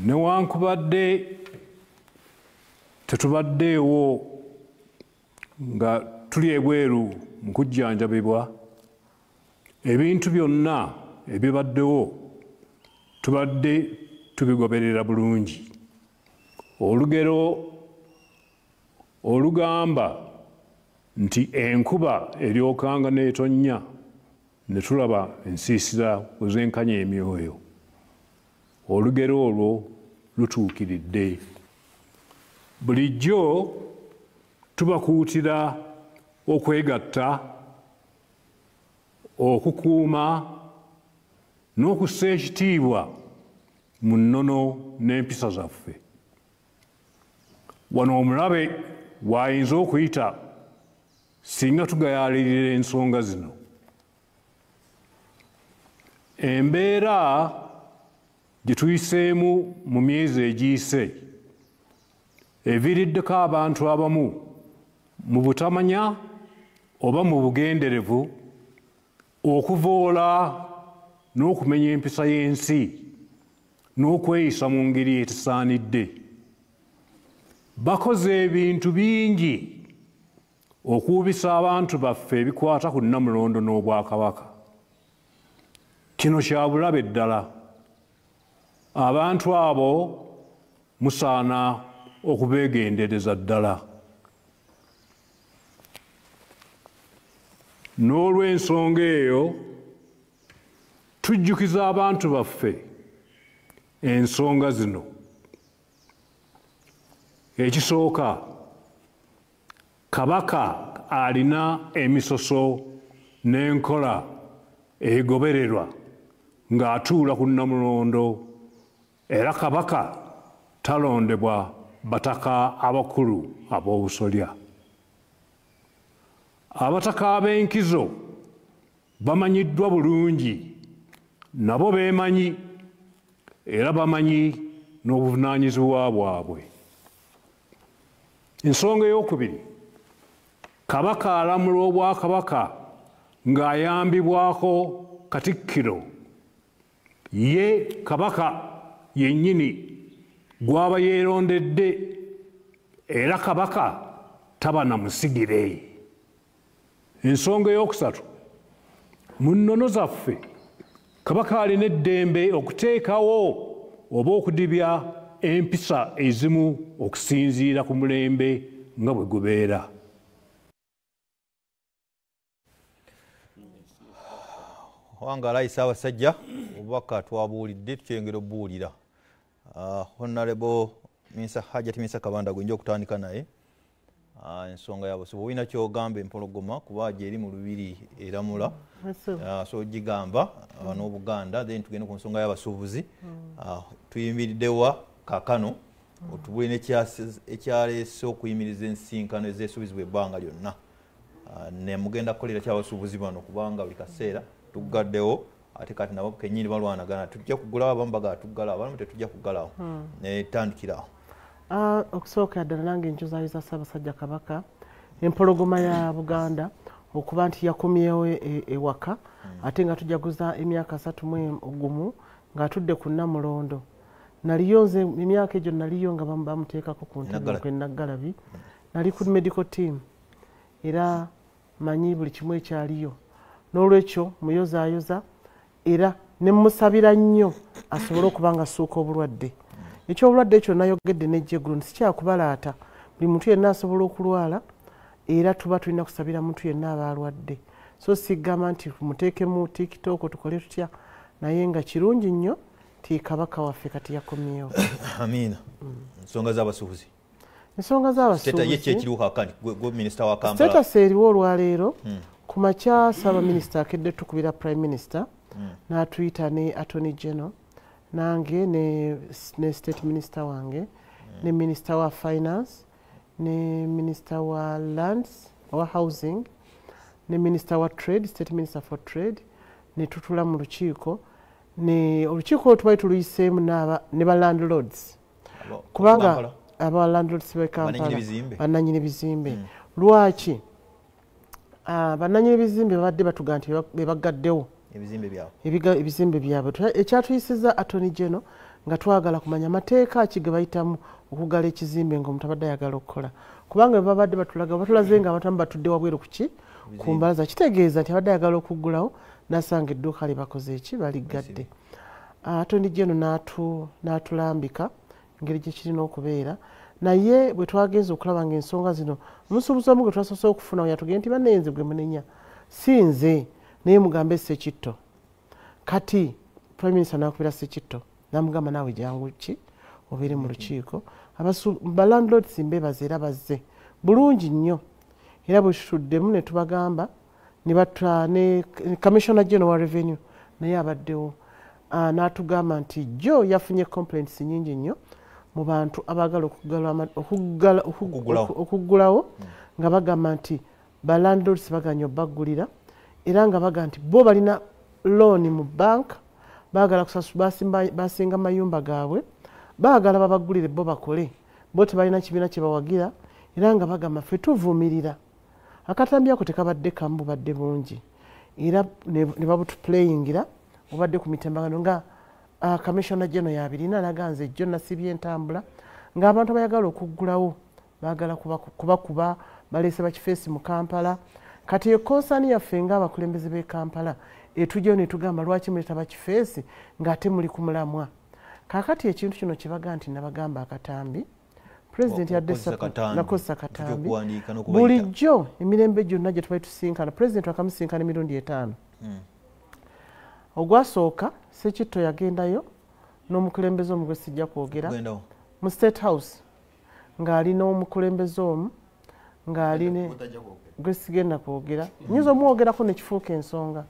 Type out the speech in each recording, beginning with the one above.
Newankubadde tetubaddeewo nga tuli ebweru mu kujjanjabibwa, ebintu byonna ebibaddewo tubadde tubigoberera bulungi. Olugero olugamba nti enkuba eryokanga n'etonnya ne tulaba ensiisira bwe zenkanya emyoyo, olugero olwo lutuukiridde. Bulijjo tubakuutira okwegatta, okukuuma n'okussa ekitiibwa mu nnono n'empisa zaffe. Wano omulabe w'ayinza okuyita singa tugayaalirira ensonga zino. Embeera gye tuyiseemu mu myezi egiyise eviiriddeko abantu abamu mu butamanya oba mu bugenderevu okuvoola n'okumenya empisa y'ensi n'okweyisa mu ngeri etasaanidde. Bakoze ebintu bingi okuwubisa abantu baffe ebikwata ku Nnamulondo n'Obwakabaka. Kino kya bulabe ddala. Abantu abo musaana okubeegendereza ddala. N'olw'ensonga eyo tujjukiza abantu baffe ensonga zino. Ekisooka, Kabaka alina emisoso n'enkola egobererwa ng'atuula ku Nnamulondo, era Kabaka talondebwa bataka abakulu ab'obusolya. Abataka ab'enkizo bamanyiddwa bulungi, nabo beemanyi era bamanyi n'obuvunaanyizibwa bwabwe. Ensonga ey'okubiri, Kabaka alamula Obwakabaka ng'ayambibwako Katikkiro. Ye Kabaka yennyini gw'aba yeerondedde, era Kabaka taba na musigire. Ensonga ey'okusatu, mu nnono zaffe Kabaka alina eddembe okuteekawo oba okudibya empisa ezimu okusinziira ku mulembe nga bwe gubeera. Wangaala ayi Ssaabasajja, obubaka twabuulidde tukyengera obuwulira. Honorable Minsa Hajat Minsa Kabanda gwe nja okutandika naye. Ensonga y'abasuubuzi olina ky'ogamba empologoma kuba gyeri mu lubiri eramula, so gigamba n'Obuganda. Then tugende ku nsonga y'abasuubuzi. Tuyimiriddewa kaakano otubulire ekyaleese okuyimiriza ensisinkano ezeesuubizibwa ebbanga lyonna, ne mugenda kukolera ky'abasuubuzi bano kubanga buli kaseera tuggaddewo ate kati nabo kennyini balwanagana, tujja kuggulawo abamu bagala tuggalawo abamu tetujja kuggalawo, netandikirawo. Okusookera ddala nange njozaayoza Ssaabasajja Kabaka empologoma ya Buganda okuba nti yakomyewo ewaka, ate nga tujaguza emyaka 31 ng'atudde ku Nnamulondo. Naliyo nze emyaka egyo naliyo nga bamuteekako ku ntebe kwe Naggalabi, nali ku medical team era manyi buli kimu ekyaliyo. N'olwekyo muyozaayoza era ne mmusabira nnyo asobole okuba nga asuuka obulwadde. Ekyobulwadde ekyo nayogedde n'ejjeggulo nti sikyakubalaata, buli muntu yenna asobola okulwala era tuba tulina kusabira muntu yenna aba alwadde. So sigamba nti muteekemu TikTok tukole tutya, naye nga kirungi nnyo nti Kabaka waffe kati yakomyewo. Amiina. Ensonga z'abasuubuzi. Ensonga z'abasuubuzi. Ekiriwo kaakati gwe minisita wa Kampala. Status eriwo olwaleero ku makya Ssaabaminisita akedde tukubira Prime Minister n'atuyita ne Attorney General nange ne State Minister wange ne Minister wa Finance ne Minister wa Lands wa Housing ne Minister wa Trade, State Minister for Trade, ne tutula mu lukiiko. Ne olukiiko olwo tubali tuluyiseemu ne ba landlords, kubanga aba landlords b'e Kampala bannannyini bizimbe. Lwaki bannannyini bizimbe babadde batugaa nti be baggaddewo ebizimbe byabwe? Ekyatuyisizza Attorney General Nga twagala kumanya mateeka ki ge bayitamu okugala ekizimbe ng'omuntu abadde ayagala okukola, kubanga bwe babadde batulaga batulaze nga abantu abamu batudde wabweru ku ki ku mbalaza, kitegeeza nti abadde ayagala okuggulawo n'asanga edduuka lye bakoze eki baliggadde. Attorney General n'atulambika engeri gye kirina okubeera. Naye bwe twagenze okulaba ng'ensonga zino, omusuubuzi omu gwe twasoose okufuna yatugambye nti bannaye nze gwe munenya si nze, naye mugambe Ssekitto. Kati Prime Minister n'akubira Ssekitto n'amugamba naawe jangu ki obeere mu lukiiko. Ba landlords mbebaza era bazze bulungi nnyo, era bwe tutuddemu ne tubagamba ne batwa ne Commissioner General wa Revenue naye abaddewo, n'atugamba nti jjo yafunye complaints nnyingi nnyo mu bantu abaagala okuggulawo, nga bagamba nti ba landlords baganye obbaggulira, era nga bagamba nti bo balina loan mu bank, baagala basinga mayumba gaabwe, baagala babaggulire bo bakole, bo tebalina kibiina kye bawagira, era nga bagamba ffe tuvumirira. Akatambi ako tekabadde kamu, bubadde bungi, era ne babutuplayingira obadde ku mitembagano nga Commissioner General yabirina naganze ejjo nasibye entambula ng'abantu abayagala okuggulawo baagala kubakuba baleese bakifeesi mu Kampala. Kati ekonsani yaffe ng'abakulembeze b'e Kampala etujjayo ne tugamba lwaki muleeta bakifeesi ng'ate muli ku mulamwa. Kaakati ekintu kino kye baga nti nabagamba akatambi, Pulezidenti yadde nakozesa katambi bulijjo emirembe gyonna gye tubali tusinkana. Pulezidenti wakamusinkana emirundi 5. Ogwasooka Ssekitto yagendayo n'omukulembeze omu gwe sijja kwogera mu State House, ng'ali n'omukulembeze omu ng'ali gwe sigenda kwogera, nnyinza omwogerako ne kifuuka ensonga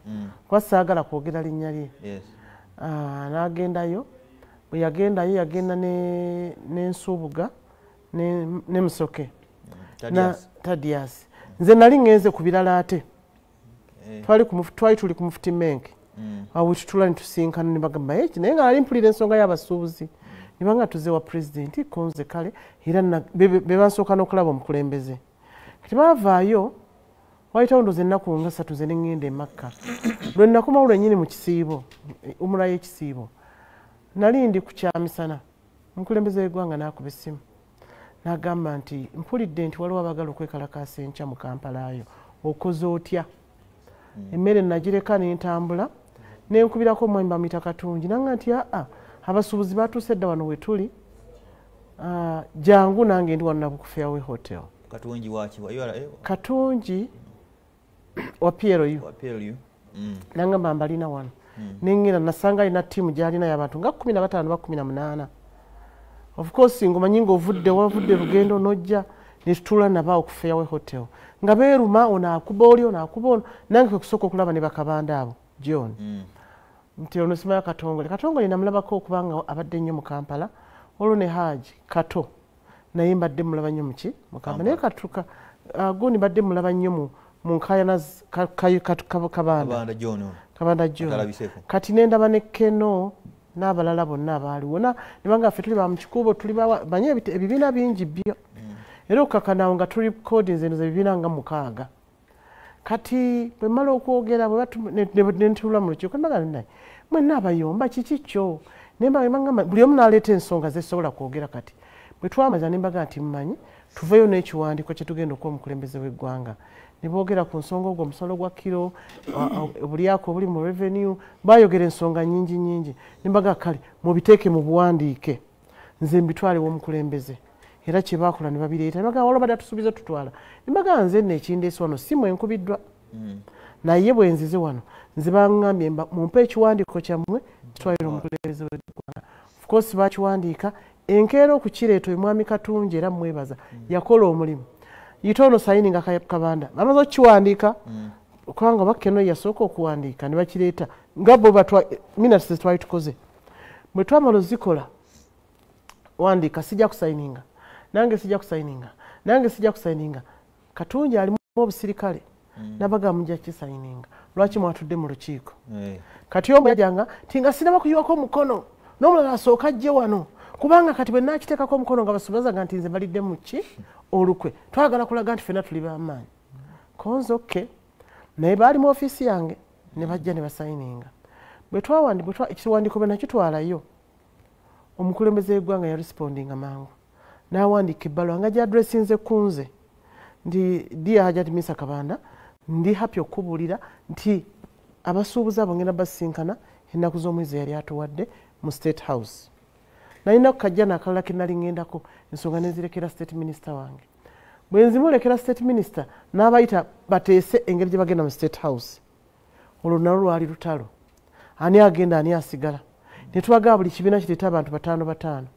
kuba saagala kwogera linnya lye. N'agendayo, bwe yagendayo yagenda n'Ensuubuga ne Musoke na Tadias. Nze nali ngenze ku birala ate twali tuli ku Mufuti Menke, awo tutula ne tusinkana ne bagamba eki, naye nga nali mpulira ensonga y'abasuubuzi ne banga tuze wa pulezidenti konze kale, era be bansooka n'okulaba omukulembeze. Kati baavaayo wayitawo ndowooza ennaku nga 3 nze ne ŋŋenda e Makka. Lwe nakomawo lwennyini mu kisiibo, umura y'ekisiibo, nali ndi ku kyamisana, omukulembeze w'eggwanga n'akuba essimu n'agamba nti mpulidde nti waliwo abaagala okwekalakaasa enkya mu Kampala yo, okoze otya? Emmere nagireka ne ntambula ne nkubirako omwami bamuyita Katungi nanga nti aa abasuubuzi batuuse dda wano we tuli, jangu nange ndi wano Nabuku Fairway Hotel. Katungi waki wa URA? Katungi wa PLU. Wa PLU. Nangamba mbalina wano. Nengera nasanga alina ttiimu gy'alina y'abantu nga 15 ba 18. Of course ng'omanyi ng'ovudde wavudde lugendo n'ojja ne tutuula nabo awo ku Fairway Hotel nga beeruma, ono akuba oli, ono akuba ono, nange kwe kusooka okulaba ne bakabanda abo John. Nti ono simanyi Katongole. Katongole namulabako okubanga abadde nnyo mu Kampala, olwo ne Haji Kato naye mbadde mulaba nnyo muki mu Kampala, naye katuka gundi mbadde mulaba nnyo mu nkaayana Kabanda Kabanda John. Kati nendaba ne Keno n'abalala bonna abaaliwo ne banga ffe tuli ba mu kikuubo, tuli manye ebibiina bingi byo, era okukakanawo nga tuli recordings eno z'ebibiina nga 6. Kati bwe mmala okwogera ne ntuula mu lukiiko ne bagamba naye mwenna abayomba kiki kyo, ne mbagamba buli omu n'aleeta ensonga zesobola kwogera. Kati bwe twamaza ne mbaga nti mmanyi tuveeyo n'ekiwandiiko kye tugenda okuwa omukulembeze w'eggwanga, ne boogera ku nsonga ogwo omusolo gwa kiro, obulyako obuli mu revenue, baayogera ensonga nnyingi nnyingi. Ne mbaga kale mubiteeke mu buwandiike nze mbitwale w'omukulembeze, era kye baakola ne babireeta. Ne bagamba waliwo badde atusuubiza tutwala, ne mbagamba nze nno ekindeese wano si mwenkubiddwa, naye bwe nzize wano nze baŋŋambye mumpe ekiwandiiko kyammwe kitwalire omukulembeze w'eggwanga. Of course baakiwandiika, enkeera okukireeta oyo mwami Katungi era mwebaza yakola omulimu. Yita ono sayini nga Kabanda bamaze okukiwandiika, kubanga Bakeno yasooka okuwandiika ne bakireeta nga bo batwa minutes twali tukoze. Bwe twamala ozikola wandiika, sijja kusayininga nange, sijja kusayininga nange, sijja kusayininga. Katungi alimu obusirikale nabaga mujja kisayininga, lwaki mwatudde mu lukiiko? Kati omu yajjanga nti nga sinaba kuyiwako omukono n'omulala asooka ajje wano, kubanga kati bwe naakiteekako omukono nga basuubazaga nti nze balidde mu ki olukwe, twagala kulaga nti ffenna tuli b'amaanyi. Konze okke, naye baali mu ofiisi yange ne bajja ne basayininga. Bwe ekiwandiiko bwe nakitwalayo, Omukulembeze w'eggwanga ya respondinga mangu n'awandiika ebbaluwa nga gy'addressinze ku nze nti, "Dear Hajat Minsa Kabanda, ndi happy okubuulira nti abasuubuzi abo ngenda basisinkana ennaku z'omwezi yali atuwadde mu State House." Nalina ku kajjana akalala ke nali ŋŋendako, ensonga nezirekera state minister wange. Bwe nzimulekera state minister, n'abayita bateese engeri gye bagenda mu State House. Olwo nalwo lwali lutalo, ani agenda, ani asigala. Ne twagala buli kibiina kireete abantu bataano bataano.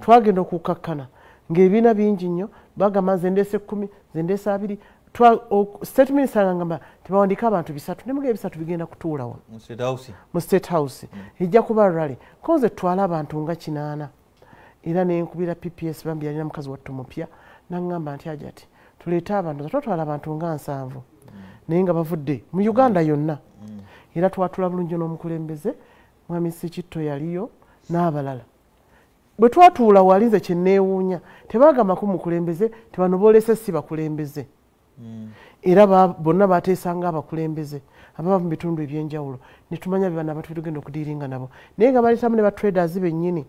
Twagenda okukakkana ng'ebibiina bingi nnyo. Bagamba, "Nze ndeese 10, nze ndeese 20." State minister ngamba tebawandiika abantu 300, ne mugamba 300 bigenda kutuulawo mu State House? Mu State House ejja kuba rally. Ko nze tutwale abantu nga 80. Era nenkubira PPS, bambi yalina mukazi wattu mupya, naŋŋamba nti, "Hajati, tuleete abantu." Twatwala abantu nga 70, naye nga bavudde mu Uganda yonna. Era twatula bulungi n'omukulembeze, mwami Sekitto yaliyo n'abalala. Bwe twatuula wali, nze kyenneewuunya, tebagambako mukulembeze tebano boolese si bakulembeze. Era bonna bateesanga abakulembeze ababa mu bitundu ebyenjawulo, ne tumanya be bano abantu betugenda okudiiringa nabo, naye nga baleetamu ne batraders bennyini.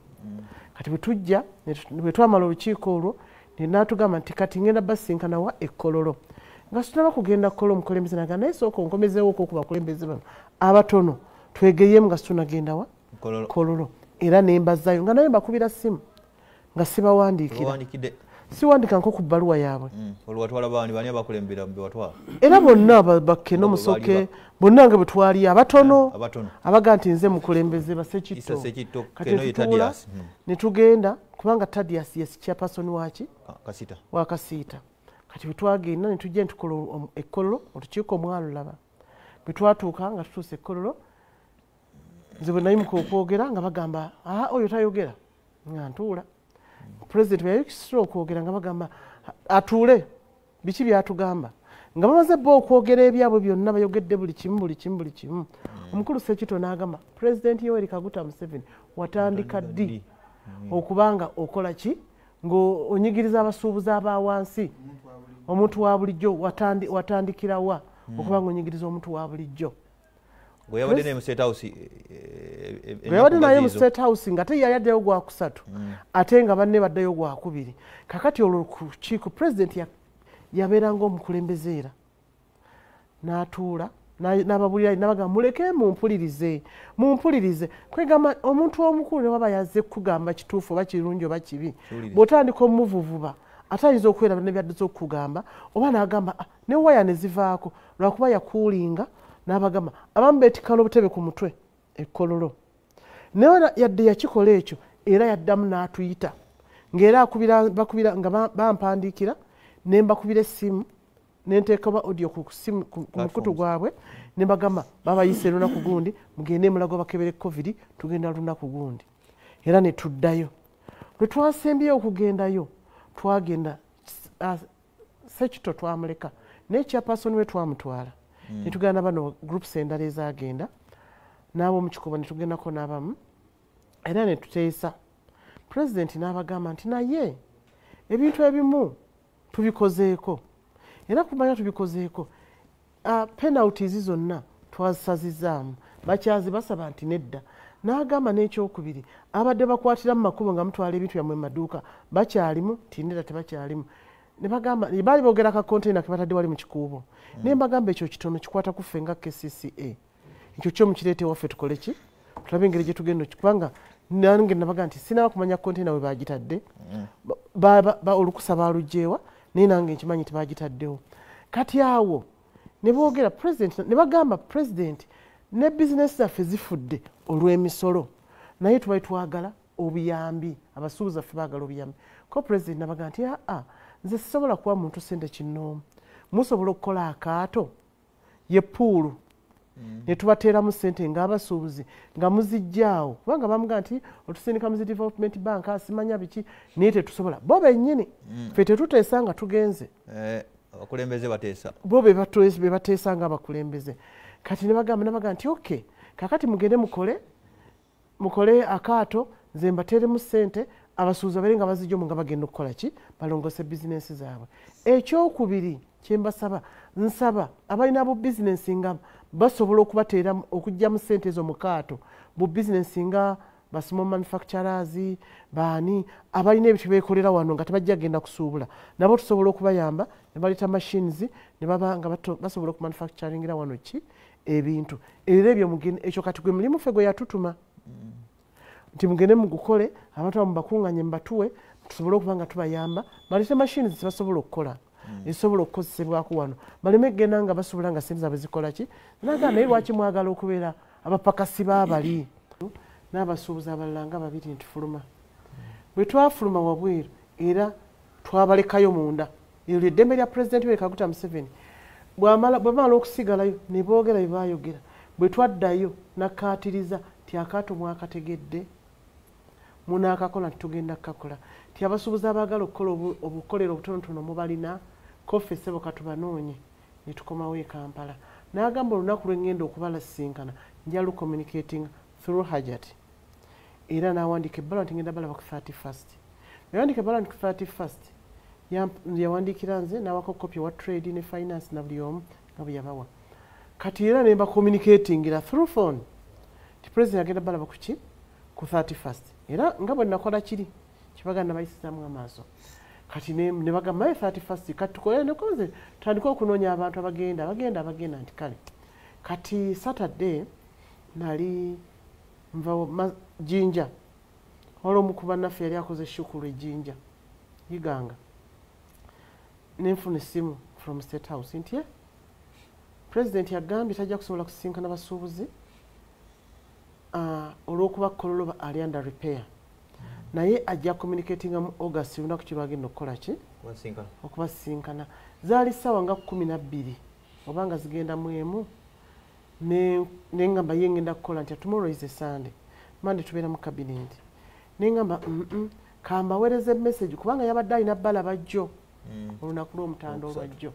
Kati bwe tujja, bwe twamala olukiiko olwo, n'atugamba nti, "Kati ngenda basinkana wa Ekkololo." Nga situnaba kugenda kukola, omukulembeze naga, "Naye sooka onkomezeewoko ku bakulembeze bano abatono twegeyemu nga situnagenda wa Kololo. Kololo." Era nembazaayo nga naye mbakubira simu nga sibawandiikira. Tebawandikidde? Siwandika nko ku bbaluwa yaabwe. Olwo watwala baani? Bani abakulembera be watwala? Era bonna bakkeno Nga bwe Musoke, baali bonna nga bwe twali abatono abatono. Abaga nti nze mukulembeze, basekitto. Isa Sekitto. Kati Keno ye netutuula, Tadias. Ne tugenda, kubanga Tadias ye chairperson waki? Kasita. Wa Kasiita. Kati bwe twagenda ne tujja ne tukola Ekkololo, olukiiko mwalulaba. Bwe twatuuka nga tutuuse Ekkololo, nze bwe nayimuka okwogera nga bagamba, "Aa, oyo tayogera." Nga ntuula. Pulezidenti bwe yayikisira okwogera nga bagamba atuule, biki byatugamba. Nga bamaze bo okwogera ebyabwe byonna, bayogedde buli kimu, buli kimu, buli kimu, omukulu Sekito n'agamba, "Pulezidenti Yoweri Kaguta Museveni, watandika ddi okubanga okola ki ng'onyigiriza abasuubuzi aba wansi, omuntu wa bulijjo? Watandikira wa okuba nga onyigiriza omuntu wa bulijjo?" Gwe yabadde naye mu State House Gwe yabadde naye mu ennaku State House, nga te yali addayo gwakusatu, ate nga banne baddayo gwakubiri. Kakati olwo ku lukiiko pulezidenti yabeeranga omukulembeze, era n'atuula n'ababulira, n'abagamba, "Muleke mumpulirize, mumpulirize." Kwegamba omuntu omukulu ne waba yazze kukugamba kituufu oba kirungi oba kibi, Kiwulirize. bw'otandika omuvuvuba, ate ayinza okweraba nebyadduza okukugamba, oba n'agamba, "Ah," ne waya ne zivaako lwakuba yakuulinga. N'abagamba, abamu beetikka n'obutebe ku mutwe Ekkololo. Naye era yadde yakikola ekyo, era yaddamu n'atuyita, ng'era akubira, bakubira nga bampandiikira, ne mbakubira essimu, nenteeka oba audio ku simu ku mukutu Platforms. gwabwe, ne mbagamba babayise lunaku gundi, mugende Mulago bakebere COVID, tugenda lunaku gundi. Era ne tuddayo. Lwe twasembyeyo okugendayo, twagenda Sekito twamuleka, naye chairperson we twamutwala. Netugenda bano groups endala ezagenda n'ab'omukikubo, ne tugendako n'abamu, era ne tuteesa. Pulezidenti n'abagamba nti, "Naye ebintu ebimu tubikozeeko, era kumanya tubikozeeko, penalties zonna twazisazizaamu." Bakyazi basaba nti nedda. N'agamba n'ekyokubiri, abadde bakwatira mu makubo nga mutwala ebintu byammwe mu maduuka bakyalimu? Ti nedda, tebakyalimu. Ne bagamba baali boogera ka container ke batadde wali mu Kikuubo. Naye mbagamba ekyo kitono, kikwata ku ffe nga KCCA. Ekyo kyo mukireete waffe, tukole ki, tulabe engeri gye tugenda, kubanga nange nabaga nti sinaba kumanya container we bagitadde. Olukusa baluggyewa, naye nange nkimanyi tebagitaddewo. Kati awo ne boogera president, ne bagamba president, ne bizinesi zaffe zifudde olw'emisolo, naye tubali twagala obuyambi, abasuubuzi baffe baagala obuyambi. Ko president nabaga nti, "Aa, nze sisobola kuwa muntu sente kinnoomu. Musobola okukola akaato ye pool, ne tubateeramu sente ng'abasuubuzi nga muzijjaawo," kubanga bamugaa nti otusindika mu zi development bank, asimanya biki, naye tetusobola. Bo bennyini, ffe tetuteesa nga tugenze. Abakulembeze bateesa. Bo be bateesa ng'abakulembeze. Kati ne bagamba, nabaga nti, "Okay, kakati mugende mukole akaato, nze mbateeremu ssente, abasuubuzi babeere nga bazijja omu nga bagenda okukola ki, balongoose bizinensi zaabwe. Ekyokubiri kyembasaba, nsaba abalina bu bizinensi nga basobola okubateera okuggyamu ssente ezo mu kaato, bu bizinensi nga Ba small manufacturers baani abalina ebintu beekolera wano nga tebajja genda kusuubula, nabo tusobola okubayamba ne baleeta machines ne baba nga basobola okumanufacturingira wano ki ebintu. Era ebyo mugende, ekyo kati gwe mulimu ffe gwe yatutuma nti mugende mugukole, abantu abamu bakuŋŋanye mubatuwe tusobole okuba nga tubayamba baleete machines zebasobola okukola ezisobola okukozesebwako wano, baleme kugenda nga basobola nga ssente zaabwe zikola ki. Naga naye lwaki mwagala okubeera abapakasi b'abali n'abasuubuzi abalala nga babiri ntufuluma. Bwe twafuluma wabweru era twabalekayo munda. Eryo lyeddembe lya Pulezidenti Yoweri Kaguta Museveni. Bwamala okusigalayo ne boogera bye baayogera, bwe twaddayo nakkaatiriza nti akaato mwakategedde, munaakakola nti tugenda kukakola, nti abasuubuzi abaagala okukola obukolero obutonotono mubalina, koffe ssebo katubanoonye ne tukomawo e Kampala. N'agamba olunaku lwe ŋŋenda okubalasinkana nja lucommunicating through Hajat. Era n'awandiika ebbaluwa nti ngenda balaba ku 31st. Yawandiika ebbaluwa nti ku 31st yawandiikira nze n'awako kopi wa trade ne finance na buli omu nga bwe yabawa. Kati era ne mbacommunicatingira through phone nti President agenda balaba ku ki ku 31st. Era nga bwe nakola kiri kibaganda bayisizaamu amaaso. Kati ne bagamba naye 31st kati tukole ne konze tutandike okunoonya abantu abagenda abagenda abagenda nti kale. Kati Saturday nali nva Jinja, waliwo omu ku bannaffe yali akoze shukulu e Jinja Iganga, nenfuna essimu from State House nti President yagambye tajja kusobola kusisinkana basuubuzi olw'okuba Kololo ali under repair, naye ajja communicatinga mu August olunaku ki lwagenda okukola ki okubasisinkana. Zaali ssaawa nga 12 oba nga zigenda mu emu, nengamba ye ngenda kukola nti tomorrow is a Sunday, Monday tubeera mu cabinet. Nengamba kambaweereze message kubanga yabadde alina balaba jjo olunaku lw'omutanda olwajjo.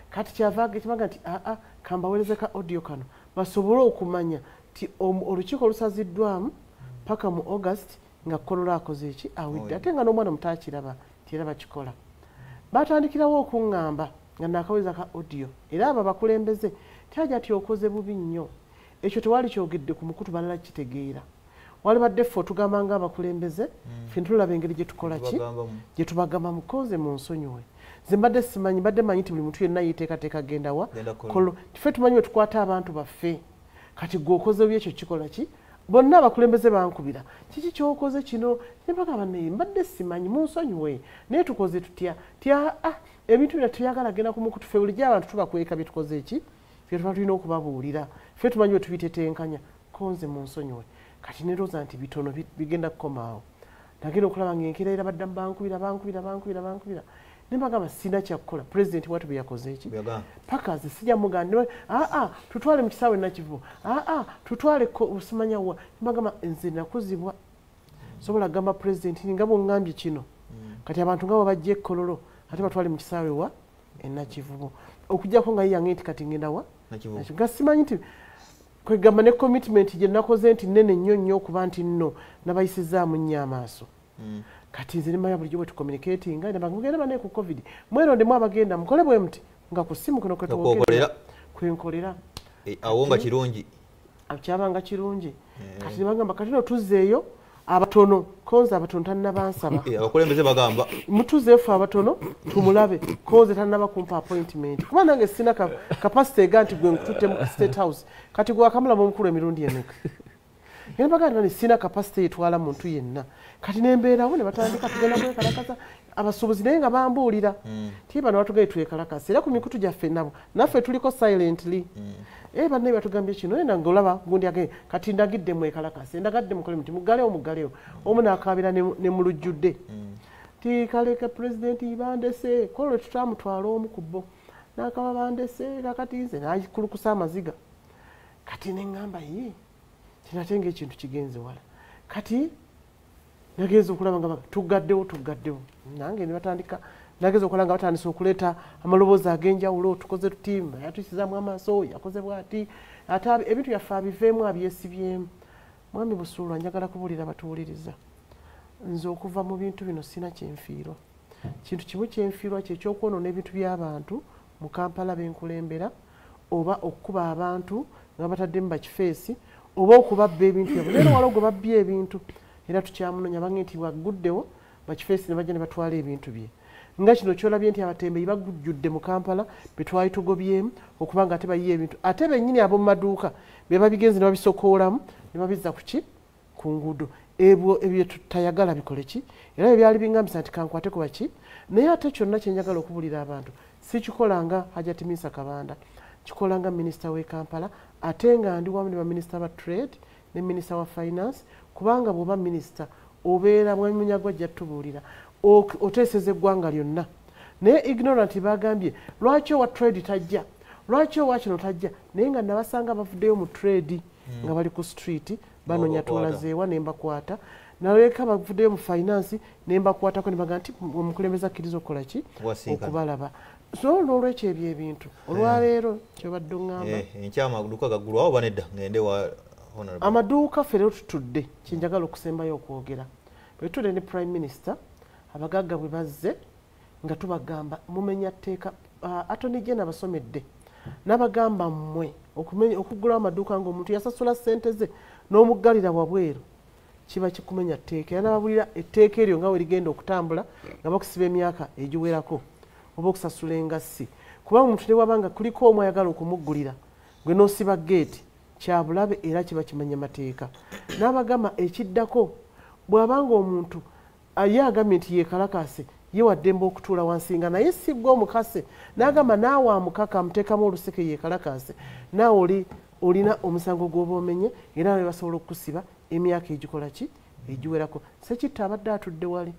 Kati kyava kibaga nti aa kambaweereze ka audio kano basobole okumanya nti olukiiko olusaziddwamu paka mu August nga Kololo akoze eki awidde, ate nga n'omwana muto akiraba nti era bakikola. Batandikirawo okuŋŋamba nga naakaweza ka audio, era abo abakulembeze tyaja ti okoze bubi nnyo, ekyo tewali kyogedde ku mukutu balala kitegeera. Walibadde ffe otugamba nga abakulembeze ffe ntulaba engeri gye tukola ki gye tubagamba mukoze mu nsonyiwe. Nze mbadde simanyi, mbadde manyi nti buli muntu yenna yeeteekateeka genda wa Kololo, ffe tumanyi we tukwata abantu baffe. Kati gwe okoze bubi ekyo kikola ki? Bonna abakulembeze bankubira kiki kyokoze kino, ne bagamba naye mbadde simanyi munsonyiwe, naye tukoze tutya? Tya ebintu bino tuyagala genda ku mukutu, ffe bulijjo abantu tubakweka bye tukoze ki ffe tuba tulina okubabuulira, ffe tumanyi we tubitetenkanya, konze munsonyiwe. Kati nerowooza nti bitono bigenda kukomaawo. Nagenda okulaba ng'enkeera era baddamu bankubira bankubira bankubira bankubira, ne mbagamba sina kyakukola. Pulezidenti watu bwe yakoze eki paka nze sijja mugamba aa tutwale mu kisaawe Nakivubo, aa tutwale osimanya wa. Mbagamba nze nakuzibwa sobola gamba pulezidenti nga bw'oŋŋambye kino. Kati abantu nga bwe bajja e Kololo ate batwale mu kisaawe wa e Nakivubo, okuggyako nga ye yange nti kati ngenda wa nga simanyi nti kwegamba ne commitment gye nakoze nti nnene nnyo nnyo okuba nti nno nabayisizaamu nnyo amaaso. Kati nze nemanya bulijjo bwe tucommunicatinga mugende bane ku COVID mwerondemu abagenda mukole bwe muti nga ku ssimu kuno kwe kwenkolera awo nga kirungi kyabanga kirungi. Kati ne bagamba kati no tuzzeeyo abatono konze abatono tannabansaba. Abakulembeze bagamba mutuzeeyo ffe abatono tumulabe konze tannaba kumpa appointment, kuba nange sina capacity ega nti gwe nkututte mu State House. Kati gwe akamulaba omukulu emirundi emeka? Era bagamba nti sina capacity etwala muntu yenna. Kati nembeerawo ne batandika tugenda kwekalakasa abasuubuzi, naye nga bambuulira ti bano batugambye twekalakasa, era ku mikutu gyaffe nabo naffe tuliko silently. Banne batugambye kino era ng'olaba gundi agende kati ndagidde mwekalakase, ndagadde mukole muti muggalewo muggalewo, omu n'akaabira ne mu lujjudde ti kaleka pulezidenti bandese Kololo tutamutwala omu ku bo n'akaba bandese kakati nze n'akulukusa amaziga. Kati ne ŋŋamba ye kino ate ng'ekintu kigenze wala. Kati nagenze okulaba nga tuggaddewo tuggaddewo, nange ne batandika nageza okulaba nga batandise okuleeta amaloboozi ag'enjawulo, tukoze tuti yatuyisizaamu amaaso yakoze bw'ati, ate ebintu byaffe abiveemu abyesibyemu. Mwami Busuulwa njagala kubuulira batuwuliriza, nze okuva mu bintu bino sina kyenfiirwa. Kintu kimu kyenfiirwa kyekyokwonona ebintu by'abantu mu Kampala benkulembera, oba okukuba abantu nga bataddemu bakifeesi, Oba okubabba ebintu byabwe. Leero waliwo gwe babbye ebintu era tukyamunonya, bange nti waguddewo bakifeesi ne bajja ne batwala ebintu bye. Nga kino kyolabye nti abatembeeyi bagujjudde mu Kampala be twali tugobyemu okuba nga ate bayiye ebintu, ate bennyini ab'omu maduuka be babigenze ne babisokoolamu ne babizza ku ki? Ku nguudo. Ebyo ebyo tutayagala bikole ki? Era bye byali bingambisa nti kankwate ku baki. Naye ate kyonna kye njagala okubuulira abantu, sikikola nga Hajati Minsa Kabanda, kikola nga minisita w'e Kampala, ate nga ndi wamu ne baminisita ba trade ne minisita wa finance, kubanga bw'oba minisita obeera Mwami Munyagwa ajja tubuulira oteeseza eggwanga lyonna. Naye ignorant bagambye lwaki owa trade tajja, lwaki owa kino tajja, naye nga nabasanga bavuddeyo mu trade nga bali ku street banoonya tolazeewa ne mbakwata, naleka bavuddeyo mu finance ne mbakwatako ne bagamba nti omukulembeze akkiriza okukola ki? Okubalaba. So n'olwekyo ebyo ebintu olwaleero kyobadde oŋŋamba enkya amaduuka gaggulwawo oba nedda? Ngende wa Honorable. Amaduuka ffe leero tutudde, kyenjagala okusembayo okwogera, bwe tutudde ne Prime Minister, abagagga bwe bazze nga tubagamba mumenya tteeka. Attorney General abasomedde n'abagamba mmwe okuggulawo amaduuka ng'omuntu yasasula ssente ze n'omuggalira wabweru kiba kikumenya tteeka. Era n'ababulira etteeka eryo nga we ligenda okutambula nga bakusiba emyaka egiwerako oba okusasula engassi, kubanga omuntu ne bw'aba nga kuliko omu ayagala okumuggulira gwe n'osiba geeti kyabulabe era kiba kimenya mateeka. N'abagamba ekiddako bw'abanga omuntu ye agambye nti yeekalakaase ye waddembe okutuula wansi nga naye si gwe omukase, n'agamba naawe amukaka amuteekamu oluseke yeekalakaase, naawe oli olina omusango gw'oba omenye era nawe basobola okukusiba emyaka egikola ki? Egiwerako. Ssekitta abadde atudde wali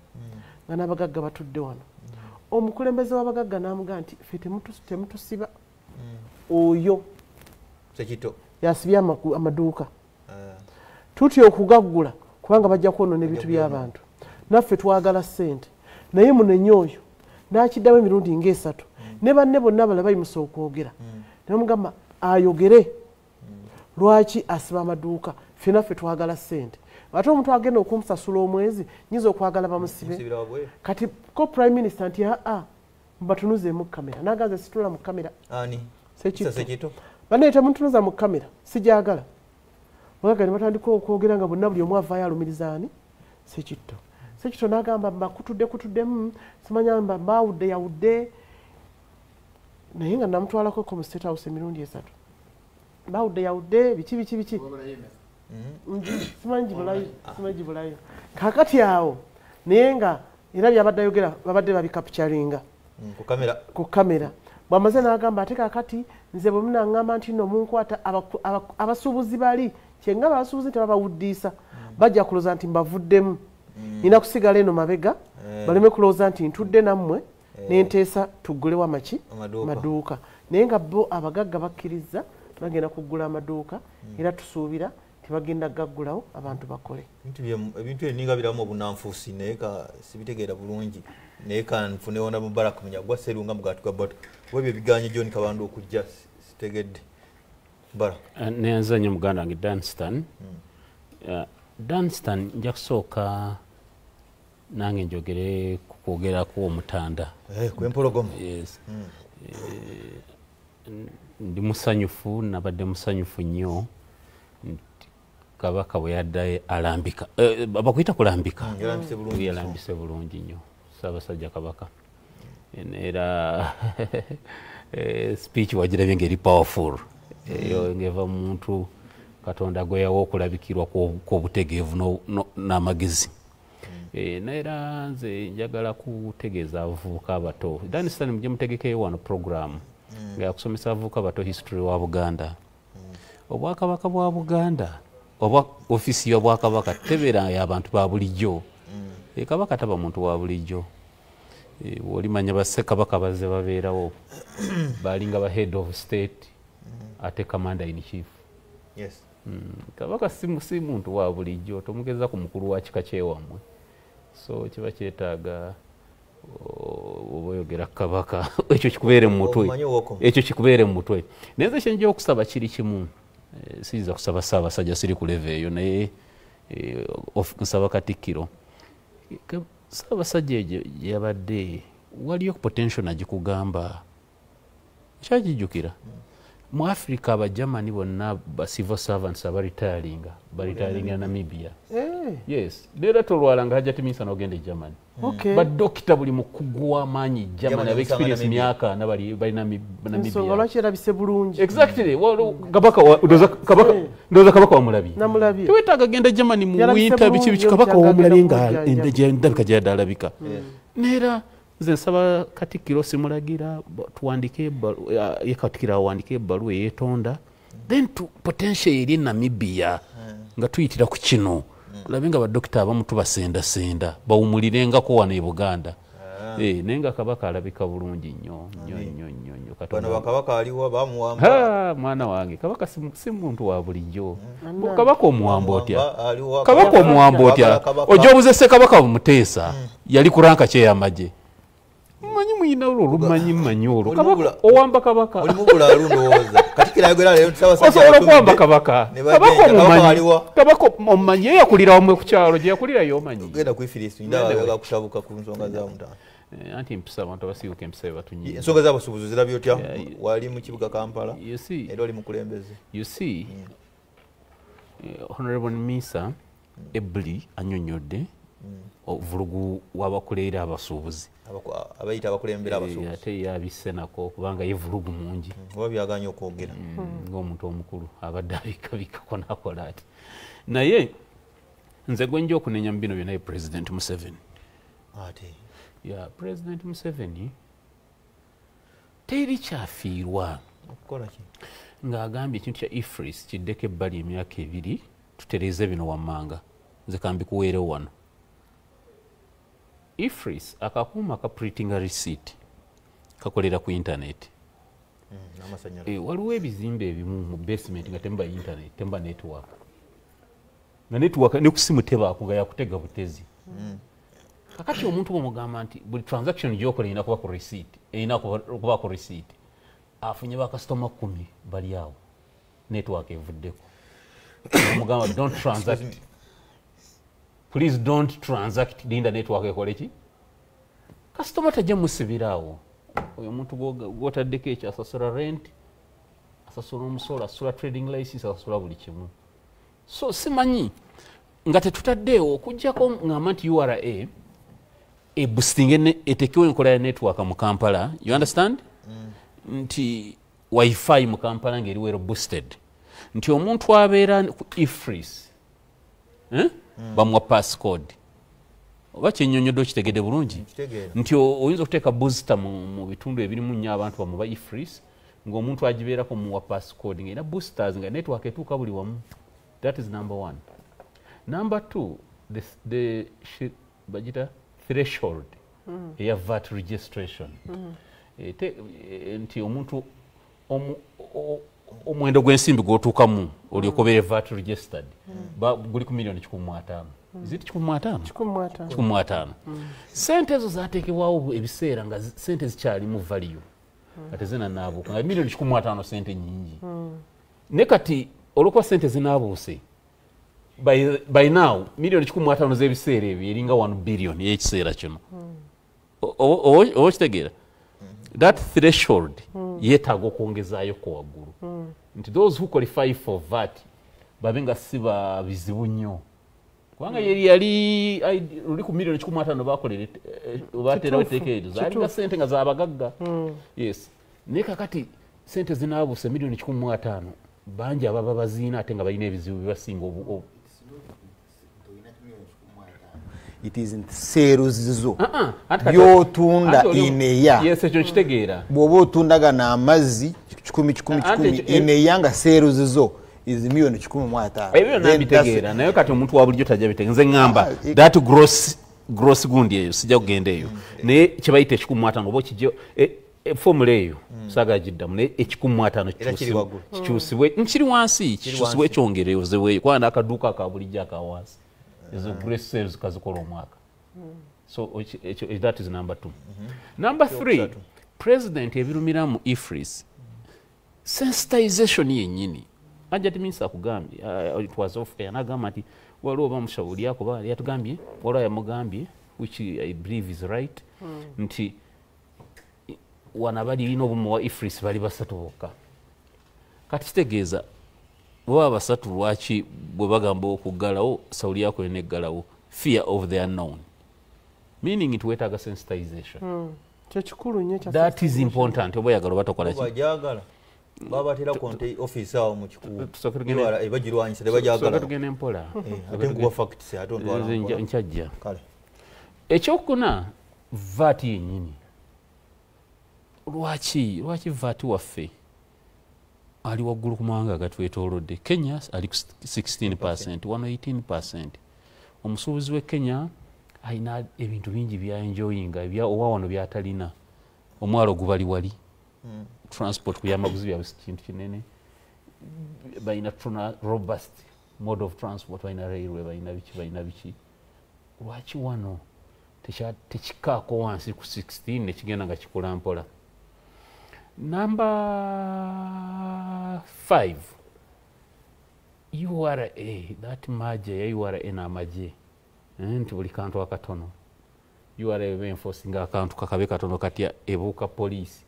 nga n'abagagga batudde wano. Omukulembeze w'abagagga n'amugamba nti ffe temutusiba. Oyo Ssekitto yasibye amaduuka. Tutya okugaggula kubanga bajja kwonoona ebintu by'abantu. Naffe twagala ssente. Naye munenye oyo n'akiddamu emirundi ng'esatu. Ne banne bonna abalala bayimusa okwogera. Ne bamugamba ayogere lwaki asiba amaduuka, ffe naffe twagala ssente. Ate omuntu agenda okumusasula omwezi nyinza okwagala bamusibe. Kati ko Prime Minister nti aa mbatunuze mu kamera, n'aganze situla mu kamera. Ani? Ssekitto. Banne temuntunuza mu kamera, sijagala. Bagagga ne batandika okwogera nga bonna buli omu avaayo alumiriza ani? Ssekitto. Ssekitto n'agamba mbakutudde kutuddemu, simanya mba mbaawudde yawudde. Naye nga namutwalako ko mu State House emirundi esatu. Baawudde yawudde biki biki biki. Simanyi gibulayo, simanyi gibulayo. Kaakati awo naye nga era byabadde ayogera babadde babikapturinga ku kamera. Ku kamera. Bw'amaze n'agamba ate kaakati nze bwe munaŋŋamba nti nno munkwata abasuubuzi bali kyengamba abasuubuzi tebabawuddiisa bajja kulowooza nti mbavuddemu. Nina kusigala eno mabega baleme kulowooza nti ntudde nammwe n'enteesa tuggulewo amaki? Maduuka. Naye nga bo abagagga bakkiriza bagenda kuggula amaduuka era tusuubira tebagenda gaggulawo abantu bakole. Ebintu ebyo biramu obunanfuusi naye ka sibitegeera bulungi. Naye kanfune wona Mubarak Munyagwa Sserunga mugaati gwa Bato. Oba ebyo biganye John Kabanda okujja sitegedde. Mubarak. Neyanza nnyo muganda wange Danstan. Danstan nja kusooka nange njogere ku kwogerako omutanda. Kw'empologoma. Yes. Ndi musanyufu, nabadde musanyufu nnyo Kabaka bwe yaddayo alambika. Bakuyita kulambika. Yalambise bulungi. Yalambise bulungi nnyo Ssaabasajja Kabaka. Era speech wagirabye ng'eri powerful. Eyo ng'eva mu muntu Katonda gwe yawa okulabikirwa kw'obutegeevu n'amagezi. Naye era nze njagala kutegeeza abavubuka abato. Danstan mujje mutegekeyo wano program nga yakusomesa abavubuka abato history wa Buganda. Obwakabaka bwa Buganda oba ofiisi y'obwakabaka tebeera y'abantu ba bulijjo. Kabaka taba muntu wa bulijjo. Bw'olimanya bassekabaka bazze babeerawo balinga ba head of state ate commander in chief. Yes. Kabaka si muntu wa bulijjo, tomugeza ku mukulu wa kika kyewammwe. So kiba kyetaaga oba oyogera kabaka ekyo kikubeere mu mutwe. Ekyo kikubeere mu mutwe. Naye nze kye nja okusaba kiri kimu. Siyinza kusaba Ssaabasajja, siri ku level eyo, naye nsaba Katikkiro. Ssaabasajja egyo yabadde waliyo potential nagikugamba, kyagijjukira. Mu Africa Abagermany bonna ba civil servants abaretiringa baretiringa Namibia. Yes, leero tolwala nga Hajati Minsa n'ogenda e Germany. Badokita buli mukugu w'amaanyi Germany aba experience myaka nabali bali Namibia. Ensonga lwaki erabise bulungi. Exactly. Kabaka ndowooza kabaka wamulabye. Namulabye. Tewetaaga genda Germany mu winter biki biki, kabaka wamulabye nga endabika gyeyadde alabika. Neera nze nsaba Katikkiro simulagira tuwandike ye Katikkiro awandike ebbaluwa eyeetonda, then potential eri Namibia nga tuyitira ku kino tulabe nga badokita abamu tubasendasenda bawumulirengako wano e Buganda. Naye nga kabaka alabika bulungi nnyo nnyo nnyo nnyo nnyo. Bano bakabaka aliwa bamuwamba. Mwana wange kabaka si muntu wa bulijjo. Kabaka omuwamba otya? Kabaka omuwamba otya? Ojja obuze Ssekabaka Muteesa yali ku ranka ki ey'amagye? Mmanyi muyina olwo olumanyi mmanyi olwo. Kabaka owamba kabaka. Olimu bulalu ndowooza. Katikkiro ayogera leero nti Ssaabasajja osobola okuwamba kabaka. Kabaka omumanyi. Kabaka omumanyi ye yakulira wamwe ku kyalo gye yakulira y'omanyi. Ogenda kwifirisa ndaba yaga kutabuka ku nsonga za mutaano. Anti empisa abantu abasiiwuuka empisa bebatunyiiza. Ensonga z'abasuubuzi zirabye otya? Wali mu kibuga Kampala era oli mukulembeze. You see, Honorable Minsa Ebli annyonnyodde ovulugu w'abakuleera abasuubuzi. Abayita abakulembera abasuubuzi. Ate yabisse nako kubanga ye vulugu mungi. Oba byagaanye okwogera. Ng'omuntu omukulu abadde abikabikako n'akola ati. Naye nze gwe nja okunenya mu bino byonna ye President Museveni. Ate. Ya President Museveni teri kyafiirwa. Okukola ki? Ng'agambye ekintu kya EFRIS kiddeko ebbali emyaka 2 tutereeze bino wammanga. Nze kambikuweerewo wano. EFRIS akakuuma ka printing receipt kakolera ku internet. Waliwo ebizimbe ebimu mu basement nga temba internet, temba network. Nga network ne ku simu tebaako nga yakutega butezi. Kakati omuntu bw'omugamba nti buli transaction gy'okola erina kuba ku receipt, erina kuba ku receipt, afunye bakasitoma 10 bali awo, network evuddeko. Omugamba don't transact. Please don't transact linda network ekole ki? Kasitoma tajja musibira awo. Oyo omuntu gw'otaddeko ekyo asasula rent, asasula omusolo, asasula trading license, asasula buli kimu. So simanyi nga tetutaddeewo okuggyako ngamba nti URA eboostinge etekewo enkola ya network mu Kampala, you understand? Nti wifi mu Kampala ng'eri well boosted. Nti omuntu abeera ku EFRIS bamuwa passcode. Oba kyennyonnyodde okitegedde bulungi? Nti oyinza okuteeka booster mu bitundu ebirimu nnyo abantu bamuba EFRIS ng'omuntu agibeerako muwa passcode ng'erina boosters nga network etuuka buli wamu. That is number 1. Number 2, the bagita threshold eya VAT registration. Nti omuntu omuwendo gw'ensimbi gw'otuukamu olyoka obeere VAT registered guli ku miliyoni 150. Is it 150? 150. Sente ezo zaateekebwawo ebiseera nga sente zikyalimu value. Ate zinanaabuuka nga miliyoni 150 sente nnyingi. Ne kati olw'okuba sente zinaabuuse by now miliyoni 150 z'ebiseera ebyo eringa 1 billion ey'ekiseera kino. Oba okitegeera? That threshold yeetaaga okwongezaayoko waggulu. Nti those who qualify for VAT babe nga si ba bizibu nnyo. Kubanga yeri yali luli ku miliyoni 150 bakolera bateerawo etteeka eryo zaalinga sente nga z'abagagga. Yes. Naye kakati sente zinaabuuse miliyoni 150 bangi ababa baziina ate nga balina ebizibu bibasinga obu. It is sales zo byotunda ineya. Yes, ekyo nkitegeera. Bw'oba otundaga n'amazzi 10 10 10 ineya nga sales zo is miliyoni 150. Ebyo nabitegeera naye kati omuntu wa bulijjo tajja bitegeera. Nze ŋŋamba that gross gundi eyo sijja kugenda eyo. Naye kye bayita 150 oba okijja formula eyo saagala giddamu naye 150 kikyusibwe nkiri wansi kikyusibwe kyongerezebweyo kubanga n'akaduuka aka bulijjo aka wansi. Ezo gross sales kazikola omwaka. So that is number 2. Number 3, President ebirumira mu EFRIS sensitization yennyini. Hajati Minsa akugambye, it was off air, n'agamba nti waliwo bamushauri akuba yatugambye, waliwo yamugambye, which I believe is right, nti wano abalina obumu wa EFRIS bali 3 bokka. Kati kitegeeza baba basatu lwaki bwe bagamba okuggalawo sawuli yako erina eggalawo? Fear of the unknown, meaning nti weetaaga sensitization. Kyekikulu nnyo ekya That is important, oba oyagala oba tokola ki. Bajagala babatera konte office awo mu kikubo. Tusooke tugende- Bagirwanyisa Tusooke tebajagala. tugende mpola. Ate nkuwa facts, ate ontwala Nze mpola. nkyajja. Kale. Ekyokuna, VAT yennyini, lwaki VAT waffe ali waggulu ku mawanga agatwetoolodde? Kenya ali ku 16, wano 18. Omusuubuzi w'e Kenya alina ebintu bingi byaenjoyinga owa wano byatalina. Omwalo gubali wali, transport ku byamaguzi byabwe si kintu kinene, balina tuna robust mode of transport, balina railway, balina biki, balina biki. Lwaki wano tekikaako wansi ku 16 nekigenda nga kikula mpola? Number 5, URA, that maje ya URA n'amagye, nti buli kantu akatono URA eba enforcinga akantu kakabe katono katya, ebuuka poliisi.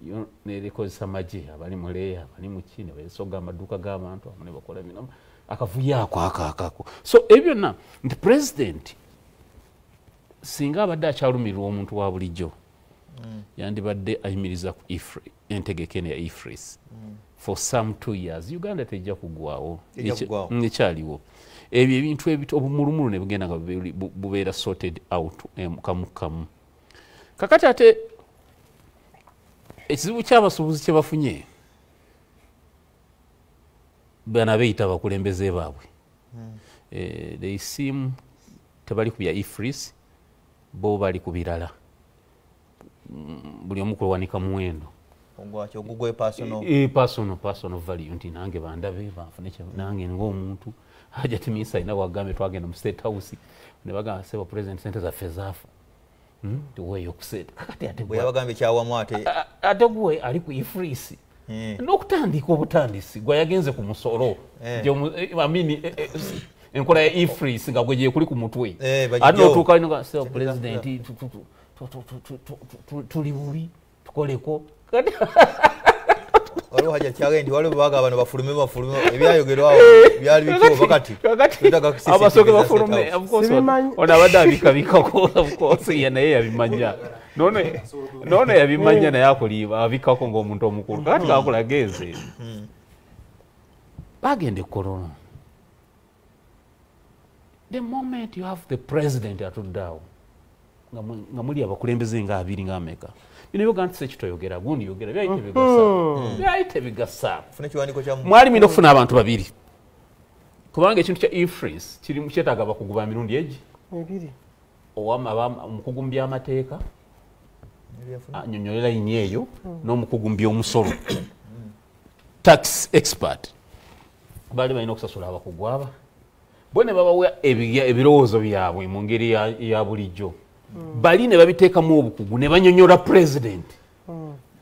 Yo nerekozesa magye abali mu leeya, abali mu ki, ne besoga amaduuka g'abantu amu ne bakola bino akavuyo ako ako akako. So ebyo byonna nti president singa abadde akyalumirirwa omuntu wa bulijjo, yandibadde ayimiriza ku entegeka eno ya EFRIS for some 2 years. Uganda tejja kuggwawo. Tejja kuggwawo. Ekyaliwo ebyo ebintu obumulumulu ne bugenda nga bubeera sorted out kamu kamu. Kakati ate ekizibu ky'abasuubuzi kye bafunye, bano beeyita abakulembeze baabwe, they seem tebali ku bya EFRIS, bo bali ku birala. Buli omu kulwanika muwendo. Ogwaki? Ogugwe personal. Personal value, nti nange bandabe banfune nange ng'omuntu. Hajati Minsa alina wagambe, twagenda mu State House ne bagamba, "Sebo President, sente zaffe zaafa." Tuweeyo ku sente. Kakati ate bwe yabagambye kyawamu ate ate gwe ali ku EFRIS n'okutandika obutandisi gwe yagenze ku musolo, I mean, enkola ya EFRIS nga gwe gyekuli ku mutwe, bagijjewo. Ate n'otuuka ino nga, "Sebo President, tuli bubi, tukoleko." Kati waliwo haja kyage nti waliwo baga bano bafulume bafulume, ebyayogerwawo byali biki oba kati Kakati twetaaga CCTV abasooke za bafulume. State House. Of course, Sibimanyi. ono abadde abikabikako, of course, ye naye yabimanya. Nono yabimanya naye akuliba abikako ng'omuntu omukulu. Kakati kakulaga eze bagenda e Kololo, the moment you have the president atudde awo nga muli abakulembeze nga abiri nga ameka, bino byoga nti sekitoyogera gundi yogera, byali tebigasa, byali tebigasa. Funa ekiwandiiko kya Mwali mulina okufuna abantu babiri, kubanga ekintu kya EFRIS kirimu kyetaaga abakugu ba mirundi egi Ebiri. Omukugu mu byamateeka anyonyola layini eyo, n'omukugu mu by'omusolo, tax expert. Baali balina okusasula abakugu aba bo ne babawa ebirowoozo byabwe mu ngeri ya bulijjo, bali ne babiteekamu obukugu ne banyonyola president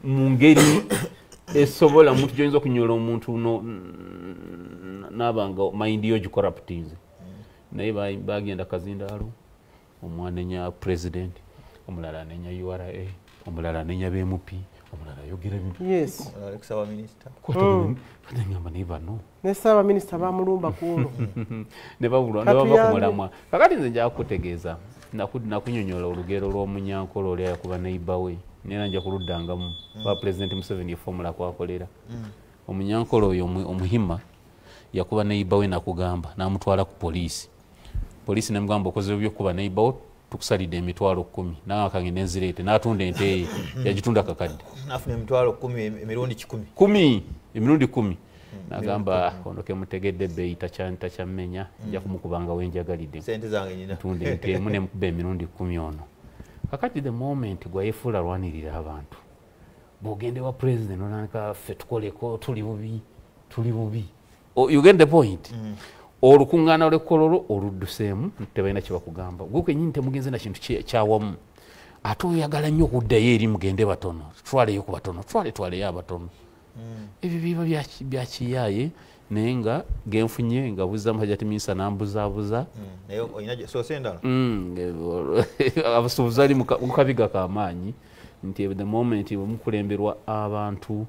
mu ngeri esobola omuntu gyoyinza okunyola omuntu naaba nga mind yo gicorruptinze. Naye bagenda kazindaalo, omu anenya president, omulala anenya URA, omulala anenya bmp, omulala ayogera bintu. Alexa minisita. Ngamba naye bano Ne ssaabaminisita bamulumba ku olwo. Ne babulwa ne bava ku Katuyambe. mulamwa. Kakati nze nja kukutegeeza, nakunyonyola olugero lw'omunyankole oli ayakuba neighbor we, nera nja kuluddangamu ba President Museveni eformula kwakolera. Omunyankole oyo omuhima yakuba neighbor we, nakugamba n'amutwala ku poliisi. Poliisi nemugamba, "Okoze ebyokuba neighbor wo, tukusalidde 100,000." Nawe akange nenzireete n'atunda ente ye, yagitunda kakadde. Nafuna 100,000 emirundi 100. 10, emirundi 10. Nagamba, "Ono kemutegedde ebbeeyi takyammenya, nja kumukubanga wenjagalidde." Sente zange nyina. Tunda ente emu nemukuba emirundi 10 ono. Kakati the moment gwayefuula alwanirira abantu, bwogende wa president onanka, "Ffe tukoleko, tuli bubi, tuli bubi." Oh, you get the point? Olukuŋŋaana lw'ekkololo oludduseemu, tebalina kyebakugamba. Gwe kenyini temugenze na kintu kyawamu, ate oyagala nnyo okuddayo eri, mugende batono, twaleyo ku batono, twale twaleyo abatono. Ebyo biba byakiyaaye, naye nga genfunye nga buzamu Hajati Minsa nambuzaabuza. Naye olina soose endala? Abasuubuzi ali mu kabiga kamaanyi nti the moment bwemukulemberwa abantu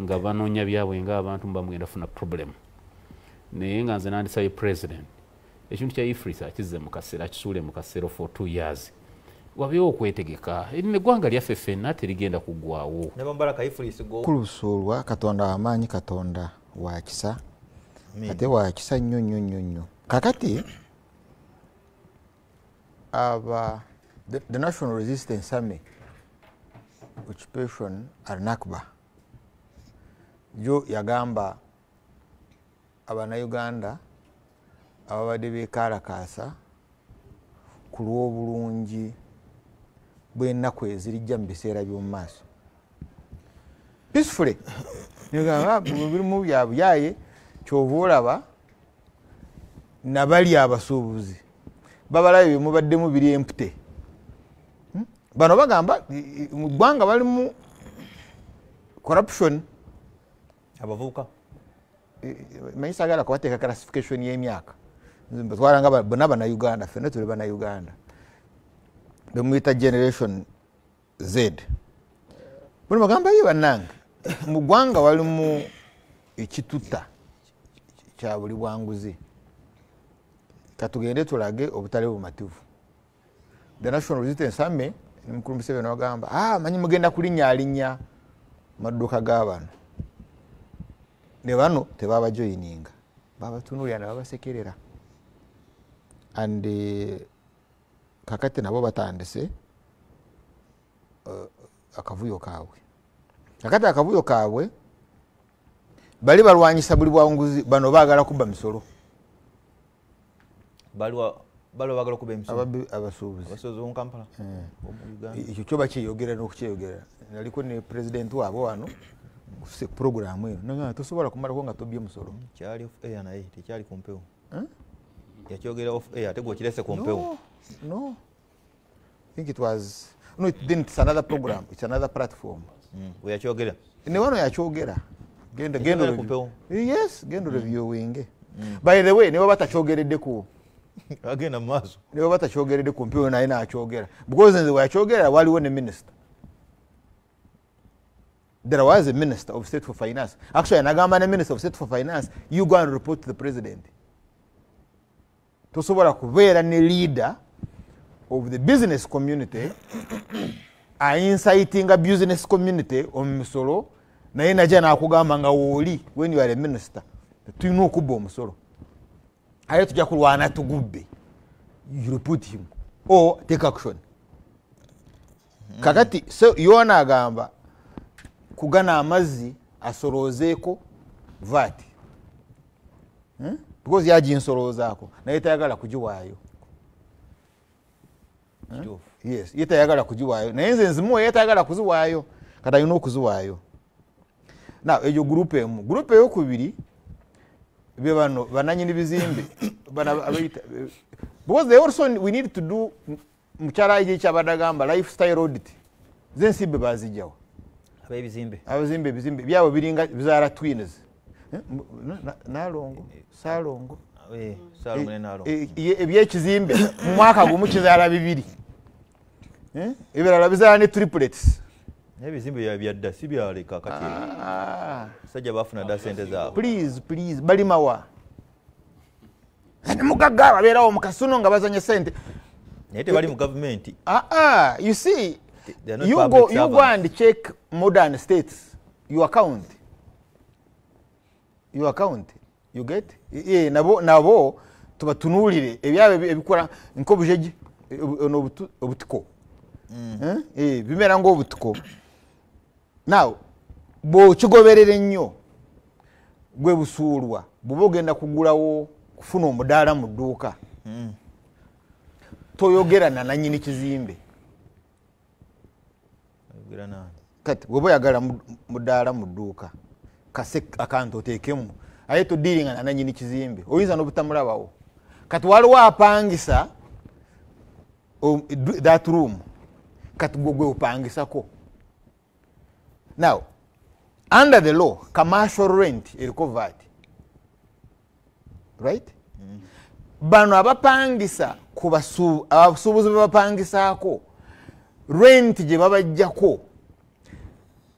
Nga banoonya byabwe ng'abantu muba mugenda funa problem. Naye nga nze nandisabye president ekintu kya EFRIS akizze mu kaseera, akisuule mu kaseera for 2 years, wabeewo okwetegeka. Eggwanga lyaffe ffenna terigenda kuggwawo. Kulusuulwa Katonda wamaanyi, Katonda wa kisa, ate wa kisa nnyo nnyo nnyo nnyo. Kakati aba the National Resistance Army occupation al-Nakba jo yagamba abannayuganda ababadde beekalakaasa ku lw'obulungi bw'ennaku ezirijja mu biseera by'omu maaso peacefully. Negamba birimu bya buyaye, kyova olaba nabali abasuubuzi babalayo bemubaddemu biri empute. Bano bagamba mu ggwanga balimu corruption. Abavubuka manyi saagala kubateeka classification y'emyaka, batwala nga bonna bannayuganda, ffenna tuli bannayuganda, bemuyita generation Z. Buli bagamba ye bannange mu ggwanga walimu ekituta kya buli bwanguzi, katugende tulage obutali bumativu. The National Resistance Army ne Mukulu Museveni bagamba manyi mugenda kulinnyalinnya madduka g'abano, ne bano tebabajoyininga, babatunuulira ne babasekerera. And kakati nabo batandise akavuyo kaabwe. Kakati akavuyo kaabwe bali balwanyisa buli bwanguzi, bano baagala kubba misolo. Baliwa baagala kubba emisolo? Abasuubuzi. Abasuubuzi mu Kampala? Ekyo kyo bakyeyogera n'okukyeyogera. Naliko ne pulezidenti waabwe wano programu eno, nagamba tosobola kumalako nga tobbye musolo. Kyali off air naye tekyali ku mpewo. Yakyogera off air ate gw'okirese ku mpewo. No. I think it was, no, it didn't, it's another program, it's another platform. We yakyogera? Ne wano yakyogera. Genda genda ku. Yes, genda reviewing. By the way, ne baba takyogeredde ku agenda mu maaso. Ne baba takyogeredde ku mpewo naye n'akyogera. Because nze wakyogera waliwo ne minister. There was a minister of state for finance. Actually, nagamba ne minister of state for finance, you go and report to the president. Tosobola kubeera ne leader of the business community inciting a business community omusolo, naye najja n'akugamba nga wooli when you are a minister tulina okubba omusolo, aye tujja kulwana tugubbe. You report him or take action. Kakati so yona agamba kugana amazzi asoloozeeko VAT, because yaginsoloozaako naye tayagala kugiwaayo. Yes, ye tayagala kugiwaayo, naye nze nzimuwa, ye tayagala kuziwaayo, kati alina okuziwaayo. Now eyo group emu. Group eyokubiri be bano bananyini bizimbe bana abayita, because they also we need to do mukyala ije kyabadagamba lifestyle audit. Zensimbe bazijjawo ab'ebizimbe, abazimbe ebizimbe byabo biringa bizaala twins, nalongo salongo salongo ne nalongo, ebyekizimbe mu mwaka gumu kizaala bibiri, ebirala bizaala ne triplets. N'ebizimbe byadda si byaleka kati sajja bafuna dda sente zaabwe. Please please, balimawa mugagga babeerawo mu kasuno nga bazanye sente, naye tebali mu gavumenti. You see, you go and check modern states, your account, you get nabo tubatunuulire ebyabwe ebikola nk'obujeje obutiko, bimera ng'obutiko. Now bw'okigoberera ennyo gwe busuulwa, bw'oba ogenda kugulawo kufuna omudaala mu dduuka, toyogera na nannyini kizimbe. Kati bw'oba oyagala mudaala mu dduuka, kase akantu oteekemu, aye todiiringa na nannyini kizimbe, oyinza n'obutamulabawo. Kati waliwo apangisa that room, kati gwe opangisako. Now under the law, commercial rent eriko VAT, right? Bano abapangisa ku abasuubuzi bebapangisaako, rent gye babajjako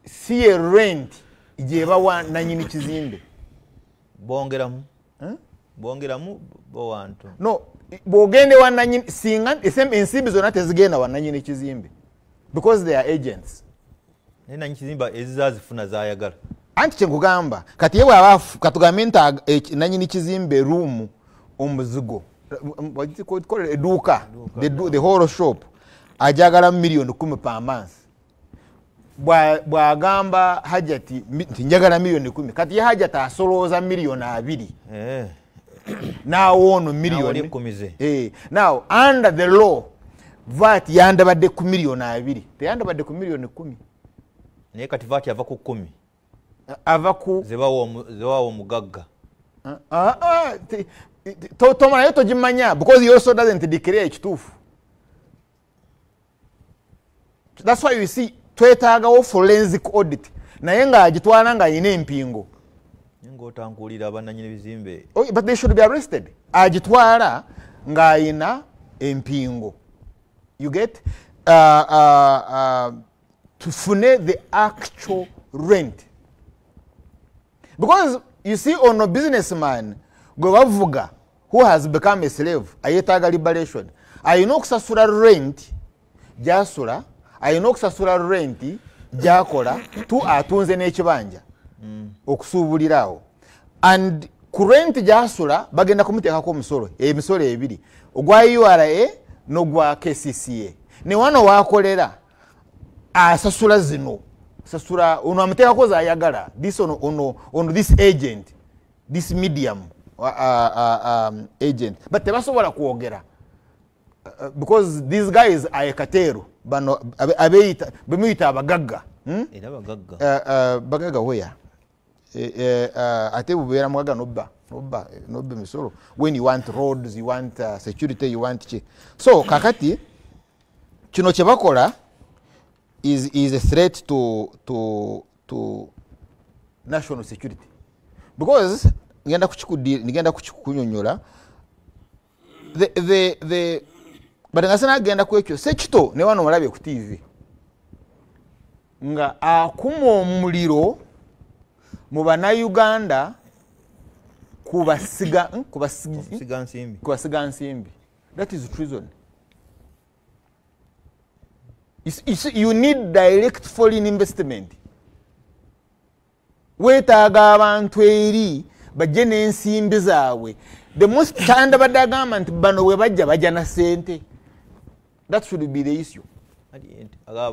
si ye rent Gyebawa nanyini kizimbe. Bongeramu. Bongeramu bowantu. No, bwogende wa nanyini singa ensimbi zonna tezigenda wa nanyini kizimbe because they are agents. Naye nanyini kizimbe ezizazifuna zayagala. Anti kyenkugamba kati ye bw'aba katugambe nti nanyini kizimbe room omuzigo eduuka the whole shop ajagala 10 million per month. Bw'agamba Hajati nti njagala 10 million, kati ye Hajati asolooza 2 million. Now ono million. Now under the law VAT yandabadde ku 2 million. Teyandabadde ku 10 million. Naye kati VAT ava ku 10. Ava ku zebawo omugagga. Tomala togimanya because he also doesn't declare ekituufu. That's why you see twetaagawo forensic audit. Naye ng'agitwala ng'ayina empingo. Ng'otankuulira abannannyini bizimbe. Oh, but they should be arrested. Agitwala ng'ayina empingo. You get tufune the actual rent. Because you see ono businessman gwe bavuga who has become a slave ayetaaga liberation. Ayina okusasula rent gy'asula, ayina okusasula rent gy'akola tu atunze n'ekibanja okusuubulirawo. And ku rent gy'asula bagenda kumuteekako omusolo, emisolo ebiri, ogwa URA n'ogwa KCCA. Ne wano waakolera asasula zino, sasula ono amuteekako z'ayagala, this ono this agent, this medium agent. But tebasobola kwogera because these guys are kateero bano abeyita bemuyita abagagga. Era bagagga. Bagagga where? Ate bubeera mugagga nobba emisolo. When you want roads, you want security, you want ki. So kakati kino kye bakola is a threat to national security. Because ngenda kukikunyonyola the but nga sinagenda ku ekyo Sekito ne wano mulabye ku TV nga akuma omuliro mu bannayuganda kubasiga nsimbi. That is treason. You need direct foreign investment. Weetaaga abantu eri bajje n'ensimbi zaabwe. The most kyandabadde agamba nti bano we bajja bajja na ssente. That should be the issue.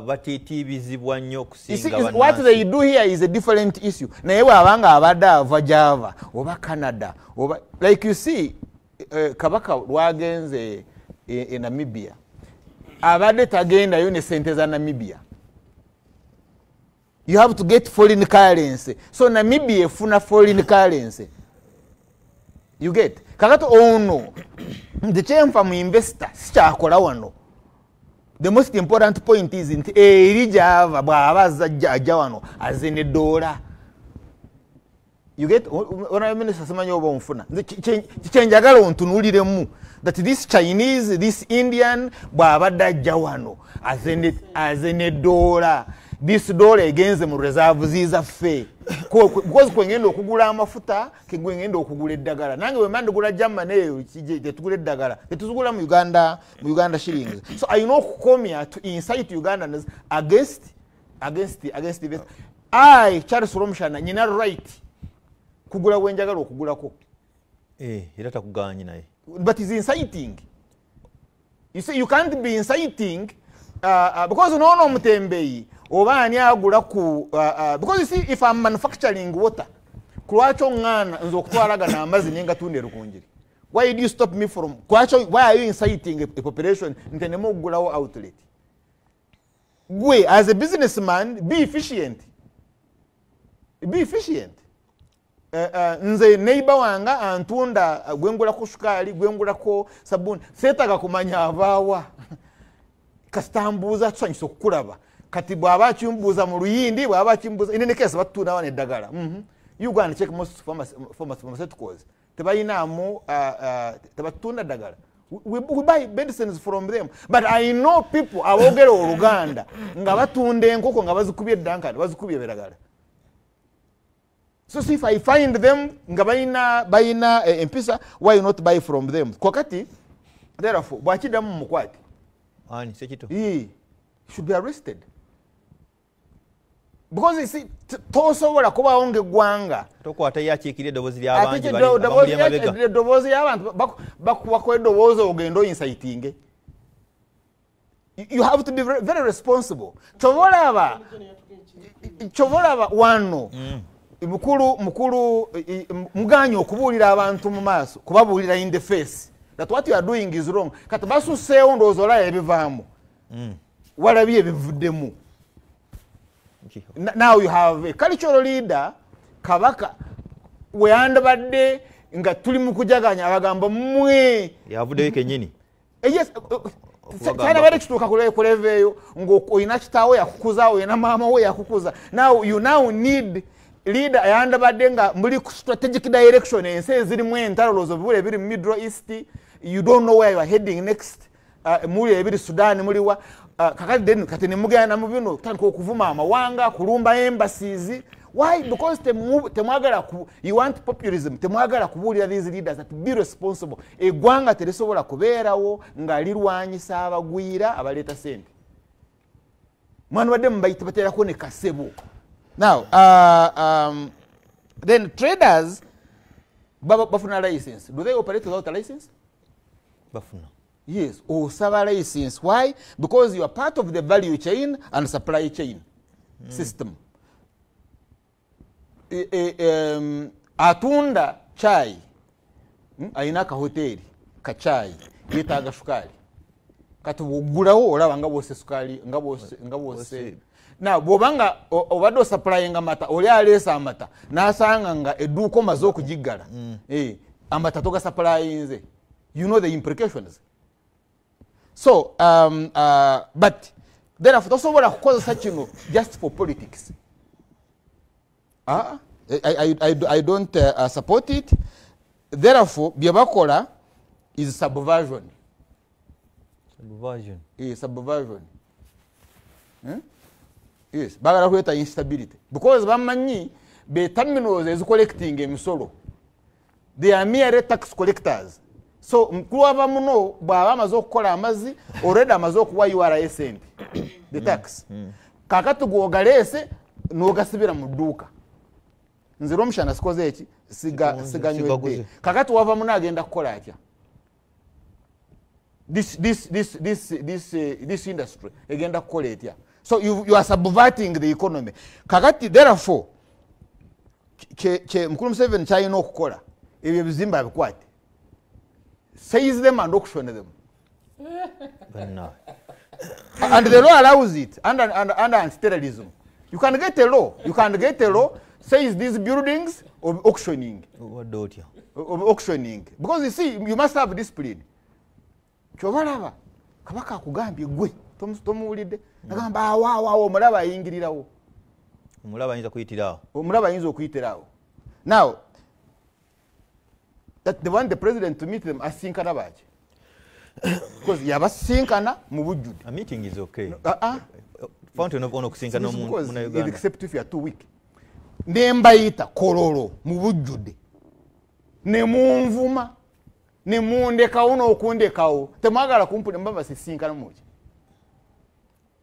Batiitibizibwa nnyo okusinga bannansi. What they do here is a different issue. Naye bw'abanga abadde ava gy'ava oba Canada oba like you see Kabaka lwagenze e Namibia abadde tagendayo ne ssente za Namibia. You have to get foreign currency. So Namibia efuna foreign currency. You get? Kakati ono nze kyenfa mu investor sikyakola wano. The most important point is nti eri gy'ava bw'aba ajja wano azze ne dola. You get? Honorable Minister simanyi oba onfuna. Nze kyenjagala ontunuuliremu that this Chinese, this Indian bw'abadde ajja wano azze ne dola. This dollar egenze mu reserve zizaffe. Because kwengenda okugula amafuta, kwengenda okugula eddagala. Nange bwe mba ndigula Germany eyo tetugula eddagala. Tetuzigula mu Uganda shillings. So I know okukomya to incite Ugandans against this. I Charles Rwomushana nyina right kugula wenjagala okugulako. Era takugaanyi naye. But is inciting. You see, you can't be inciting because noono omutembeyi oba ani agula ku because you see if I'm manufacturing water kulwacho ngana nze okutwalagana amazzi nenga tunde Rukungiri. Why do you stop me from kulwacho, why are you inciting a population nti neme okugulawo outlet? Gwe as a businessman be efficient. Be efficient. Nze neighbor wanga antunda gwengulako shukaali gwengulako sabuni seetaaga kumanya avaawa kasita tusanyusa okukulaba. Kati bw'aba akimbuuza mu Luyindi, bw'aba akimbuuza in any case batutunda wano eddagala. Uganda check most pharmaceuticals tebayinaamu tebatutunda ddagala. We buy medicines from them. But I know people aboogera Oluganda nga batunda enkoko nga bazikubye eddankani, bazikubye ebiragala. So see if I find them nga balina empisa, why not buy from them? Kakati therefore bwakiddamu mukwate. Ani Sekito? He should be arrested. Because you see, tosobola kubaawo ng'eggwanga. Tokwata yakiikirira eddoboozi ly'abangi bali emabega. Eddoboozi ly'abantu bakuwako eddoboozi ogenda oincitinge. You have to be very, very responsible. Kyova olaba wano mukulu muganye okubuulira abantu mu maaso, kubabuulira in the face that what you are doing is wrong. Kati basuseewo ndowooza olaba ebivaamu. Walabye ebivuddemu. Now you have a cultural leader, Kabaka, weyandibadde nga tuli mu kujaganya abagamba mmwe. Yavuddeyo kennyini. Yes, kyandibadde kituuka ku level eyo ng'olina kitaawo yakukuza, olina maama we yakukuza. Now you now need leader ayandibadde nga muli ku strategic direction, ensi ezirimu entalo olowooza obibula ebiri mu Middle East, you don't know where you are heading next. Muli ebiri Sudan, muliwa kakati then kati ne mugenda mu bino kutandika okuvuma amawanga, kulumba embassies. Why? Because temwagala you want populism, temwagala kubuulira these leaders that be responsible. Eggwanga terisobola kubeerawo nga lirwanyisa abagwira abaleeta sente. Mwana wadde mubayita bateerako ne kasebo. Now then traders bafuna license. Do they operate without a license? Bafuna. Yes, osaba license. Why? Because you are part of the value chain and supply chain system. Atunda chai, ayina ka hoteli ka chai yetaaga sukali. Kati bw'oggulawo olaba nga bw'ose sukali, nga bw'ose. Now bw'obanga obadde osupplyinga amata, oli aleese amata n'asanga nga edduuka omaze okugiggala, amata togasupplyinze. You know the implications. So, but therefore, tosobola kukozesa kino just for politics. I don't support it. Therefore, bye bakola is subversion. Subversion. Subversion. Yes, bagala kuleeta instability. Because bamanyi be terminals is collecting emisolo. They are mere tax collectors. So mukulu wava muno bw'aba amaze okukola amazzi already amaze okuwa URA sente, the tax. Kakati gw'ogaleese n'ogasibira mu dduuka. Nze Rwomushana sikoze eki siganywedde. Kakati wava muno agenda kukola atya? This industry egenda kukola etya? So you are subverting the economy. Kakati therefore mukulu Museveni kyalina okukola ebyo ebizimbe abikwate. Seize them and auction them. And the law allows it under anti-terrorism. You can get a law. You can get a law says these buildings of auctioning. Of auctioning. Because you see, you must have discipline. Kyobalaba kabaka akugambye gwe tomuwulidde nagamba awo omulaba ayingirirawo. Omulaba ayinza kuyitirawo. Omulaba ayinza okuyitirawo. Now that they want the president to meet them asinkana baki? Because yabasinkana mu bujjudde. A meeting is okay. Fountain of ono kusinkana omuntu Uganda. Except if you are too weak. Nembayita kololo mu bujjudde. Ne munvuma ne mundekawo n'okundekawo. Temwagala kumpulira mbaba sisinkana muki.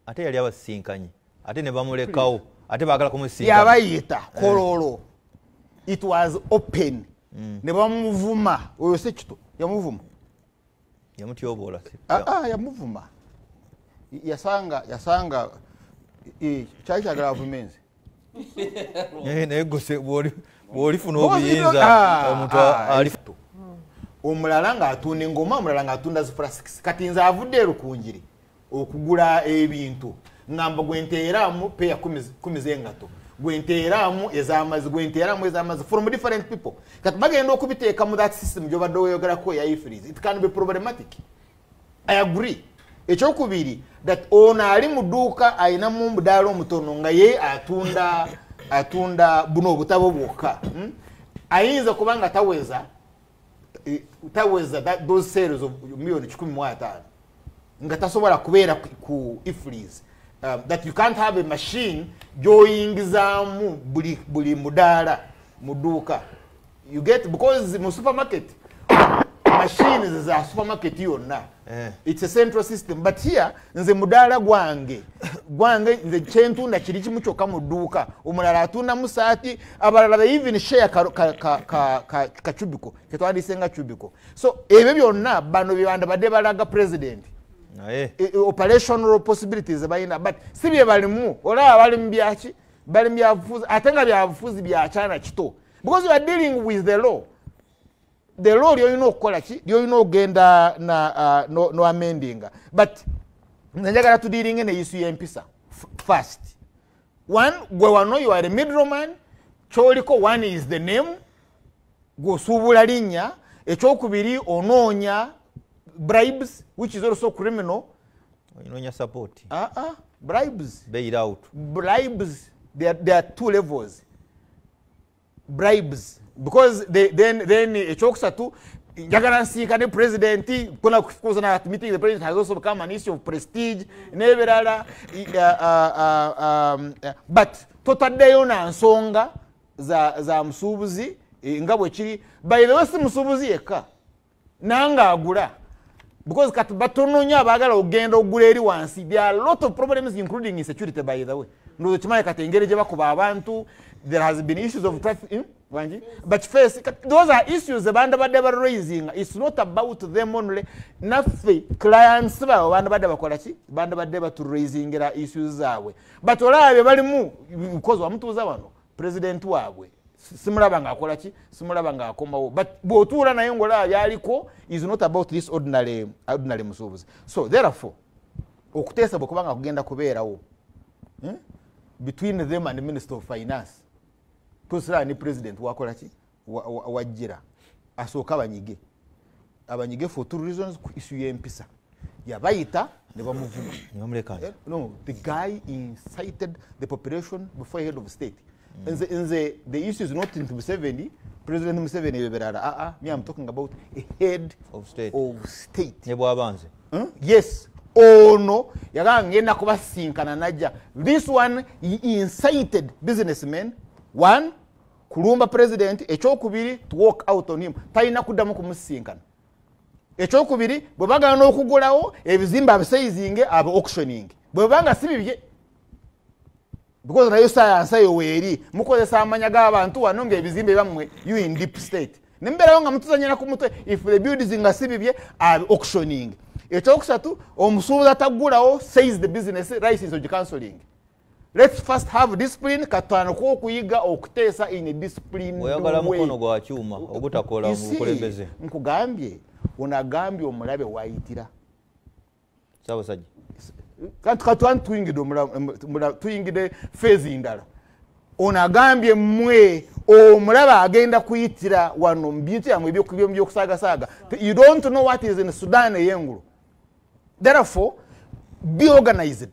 Ate yali abasinkanye. Ate ne bamulekawo. Ate baagala kumusinkana. Yabayita kololo. It was open. Ne bamuvuma oyo Sekito yamuvuma. Yamutyobola. Yamuvuma. Yasanga kyali kyagala avumenze. Naye gwe bw'olifuna obuyinza omuntu ali omulala ng'atunda engoma, omulala ng'atunda zi flasks. Kati nze avudde Rukungiri okugula ebintu ngamba gwe nteeramu peya 10 z'engato, gwe nteeramu ez'amazzi, gwe nteeramu ez'amazzi from different people. Kati bagenda okubiteeka mu that system gy'obadde weeyogerako eya EFRIS. It can be problematic. I agree. Ekyokubiri that ono ali mu dduuka ayinamu omudaala omutono nga ye atunda buno obutabo bwokka. Ayinza kuba nga taweza those sales of 1,150 million nga tasobola kubeera ku EFRIS. That you can't have a machine gy'oyingizaamu buli mudaala. Mu dduuka. You get, because mu supermarket machines za supermarket yonna, it's a central system. But here nze mudaala gwange nze kyentunda kiri kimu kyokka mu dduuka, omulala atunda musaati, abalala they even share ka cubicle ketwandise nga cubicle. So ebyo byonna bano bye balaga president operational possibilities balina, but si bye balimu. Olaba bali mu byaki, bali mu byabufuzi, ate nga byabufuzi byakyana kito, because you are dealing with the law. The law lyolina okukola ki, lyolina okugenda no amendinga. But njagala tudealinge ne issue y'empisa first. One, gwe wano you are a middleman, kyoliko one is the name, gwosuubula linnya. Ekyokubiri onoonya bribes, which is also criminal. Onoonya support. Bribes. Bail out. Bribes, there are two levels. Bribes. Because they, then ekyokusatu njagala nsinkane president, kuna kufukuza na meeting the president has also become an issue of prestige n'ebirala. But totaddeyo na nsonga za musuubuzi nga bwe kiri. By the way, si musuubuzi yekka nange agula, because kati batono nnyo abaagala okugenda okugula eri wansi. There are a lot of problems including insecurity, by the way. Ndowooza kimanyi kati engeri gye bakuba abantu, there has been issues of traffic. But first, those are issues bandabadde ba raising. It's not about them only. Naffe clients baabwe bandabadde bakola ki, bandabadde baturaisingira issues zaabwe. But olaba balimu because wamutuuza wano president waabwe simulaba ng'akola ki, simulaba ng'akomawo. But bw'otuula naye ng'olaba byaliko is not about this ordinary musuubuzi. So therefore okuteesa bwe kubanga kugenda kubeerawo between them and the Minister of Finance, tosira ni president wakola ki wajjira asooka abanyige for two reasons. Ku issue y'empisa yabayita ne bamuvuma. No, the guy incited the population before head of state. Nze the issue is not in Museveni, President Museveni ebirala. Me I'm talking about a head of state. Of state. Ne bwabanze. Yes. Ono yagamba ngenda kubasinkana najja. This one he incited businessmen. One, kulumba president. Ekyokubiri, to walk out on him. Talina kuddamu kumusinkana. Ekyokubiri, bwe bagala n'okugulawo ebizimbe abiseizinge abe auctioning. Bwe banga si bibye, because nayo science eyo weeri mukozesa amanya g'abantu wano ng'ebizimbe bammwe, you in deep state. Ne mbeerawo nga mutuzanyira ku mutwe. If the buildings nga si bibye, abe auctioning. Ekyokusatu, omusuubuzi ataggulawo says the business license ogicancelling. Let's first have discipline. Katandike okuyiga okuteesa in a disciplined way. Oyagala mukono gwa kyuma ogutakola mu bukulembeze. Nkugambye, onagambye omulabe wayitira. Ssaabasajja. Kati tuyingidde phase endala. Onagambye mmwe omulabe agenda kuyitira wano mu bintu yammwe ebyokusaagasaaga. You don't know what is in Sudan ey'engulu. Therefore, be organized.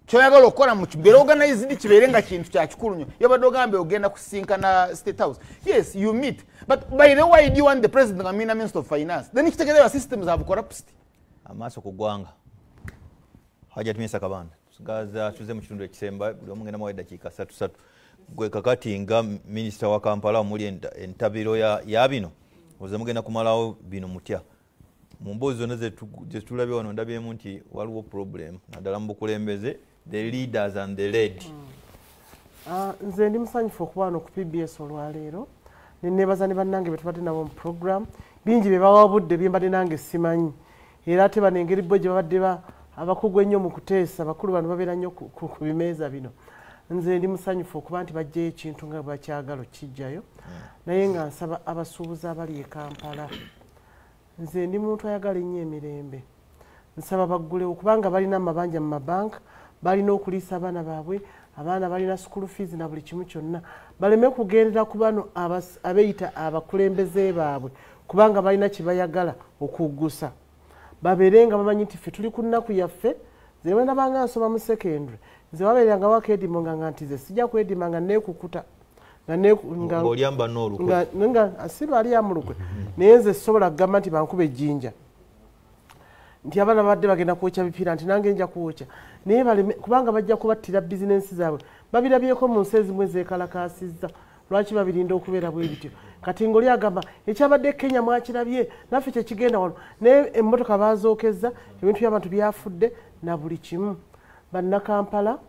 Kyoyagala okukola mu kibeere organized, kibeere nga kintu kya kikulu nnyo. Yabadde ogambye ogenda kusinkana State House. Yes, you meet. But by the way, do you want the president nga Minister of Finance? Then kitegeeza your systems have collapsed. Amaaso ku ggwanga. Hajjat Minsa Kabanda, tusigaza tuze mu kitundu ekisemba, buli omu ngenda muwa eddakiika 3. Gwe kakati nga minisita wa Kampala omuli entabiro ya bino, oze mugenda kumalawo bino mutya? Mu mboozi zonna ze tulabye wano ndabyemu nti waliwo problem naddala mu bukulembeze, the leaders and the led. Nze ndi musanyufu okuba wano ku PBS olwaleero. Neneebaza ne bannange be tubadde nabo mu program. Bingi bye bawa obudde bye mbadde nange simanyi. Era ate bano engeri bo gye babadde abakugu ennyo mu kuteesa, bakulu bano babeera nnyo ku bimeeza bino. Nze ndi musanyufu okuba nti baggyeyo ekintu nga bakyagala okkiggyayo. Naye nga nsaba abasuubuzi abali e Kampala. Nze ndi muntu ayagala ennyo emirembe. Nsaba baggulewo kubanga balina amabanja mu mabanka, balina okuliisa abaana baabwe, abaana balina school fees na buli kimu kyonna. Baleme kugendera ku bano abeeyita abakulembeze baabwe kubanga balina kye bayagala okuggusa. Babeere nga bamanyi nti ffe tuli ku nnaku yaffe. Nze bwe nabanga nsoma mu secondary, nze wabeeranga wakeedimo nga nti nze sijja kwedima nga neekukuta. Ng'olyamba n'olukwe. Nga si balyamu lukwe. Naye nze sisobola kugamba nti bankuba ejjinja. Nti abaana babadde bagenda kwokya bipiira nti nange nja kwokya. Naye baleme kubanga bajja kubattira bizinensi zaabwe. Babirabyeko mu nsi ezimu ezeekalakaasizza. Lwaki babirinda okubeera bwe bityo? Kati ng'oli agamba ekyabadde Kenya mwakirabye, naffe kyekigenda wano, naye emmotoka baazookezza, ebintu by'abantu byafudde na buli kimu. Bannakampala,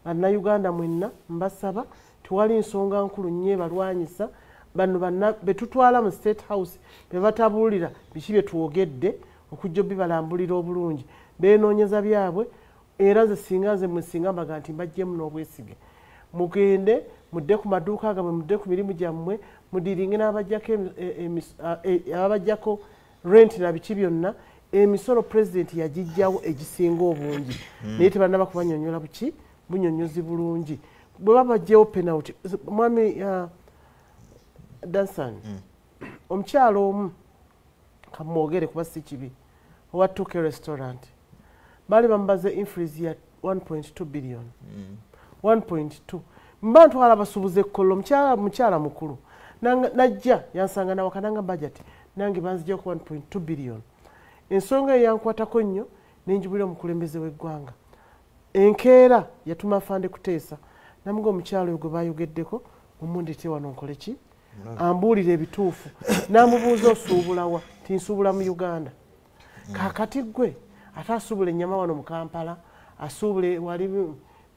Bannayuganda mwenna mbasaba, tewali nsonga nkulu nnyo ebalwanyisa. Bano banna betutwala mu State House be batabuulira biki bye twogedde okujja obibalambulira obulungi, beenoonyeza byabwe. Era nze singa nze mwe singa mbaga nti mbaggyemu n'obwesige, mugende mudde ku maduuka gammwe, mudde ku mirimu gyammwe, mudiringe n'ababajjako rent na biki byonna. Emisolo pulezidenti yagijjawo egisinga obungi, naye tebannaba kubanyonyola buki bunyonyozi bulungi. Bwe babajjewo penalty, mwami Dansan, omukyalo omu kamwogere kuba si kibi, owa 2K restaurant, baali bamubaze infreeze ya 1.2 billion, 1.2. Mba ntwala abasuubuzi ekkololo, mukyala mukulu najja yansanga nawaka nangamba ati nange banzijjako 1.2 billion. Ensonga eyo yankwatako nnyo nenjibulira omukulembeze w'eggwanga. Enkeera yatuma afande kuteesa namuga omukyalo oyo gwe bayogeddeko mumundete wano nkole ki, ambuulire ebituufu. N'amubuuza, "Osuubulawa?" Ti, "Nsuubula mu Uganda." Kaakati gwe ate asuubula ennyama wano mu Kampala, asuubule wali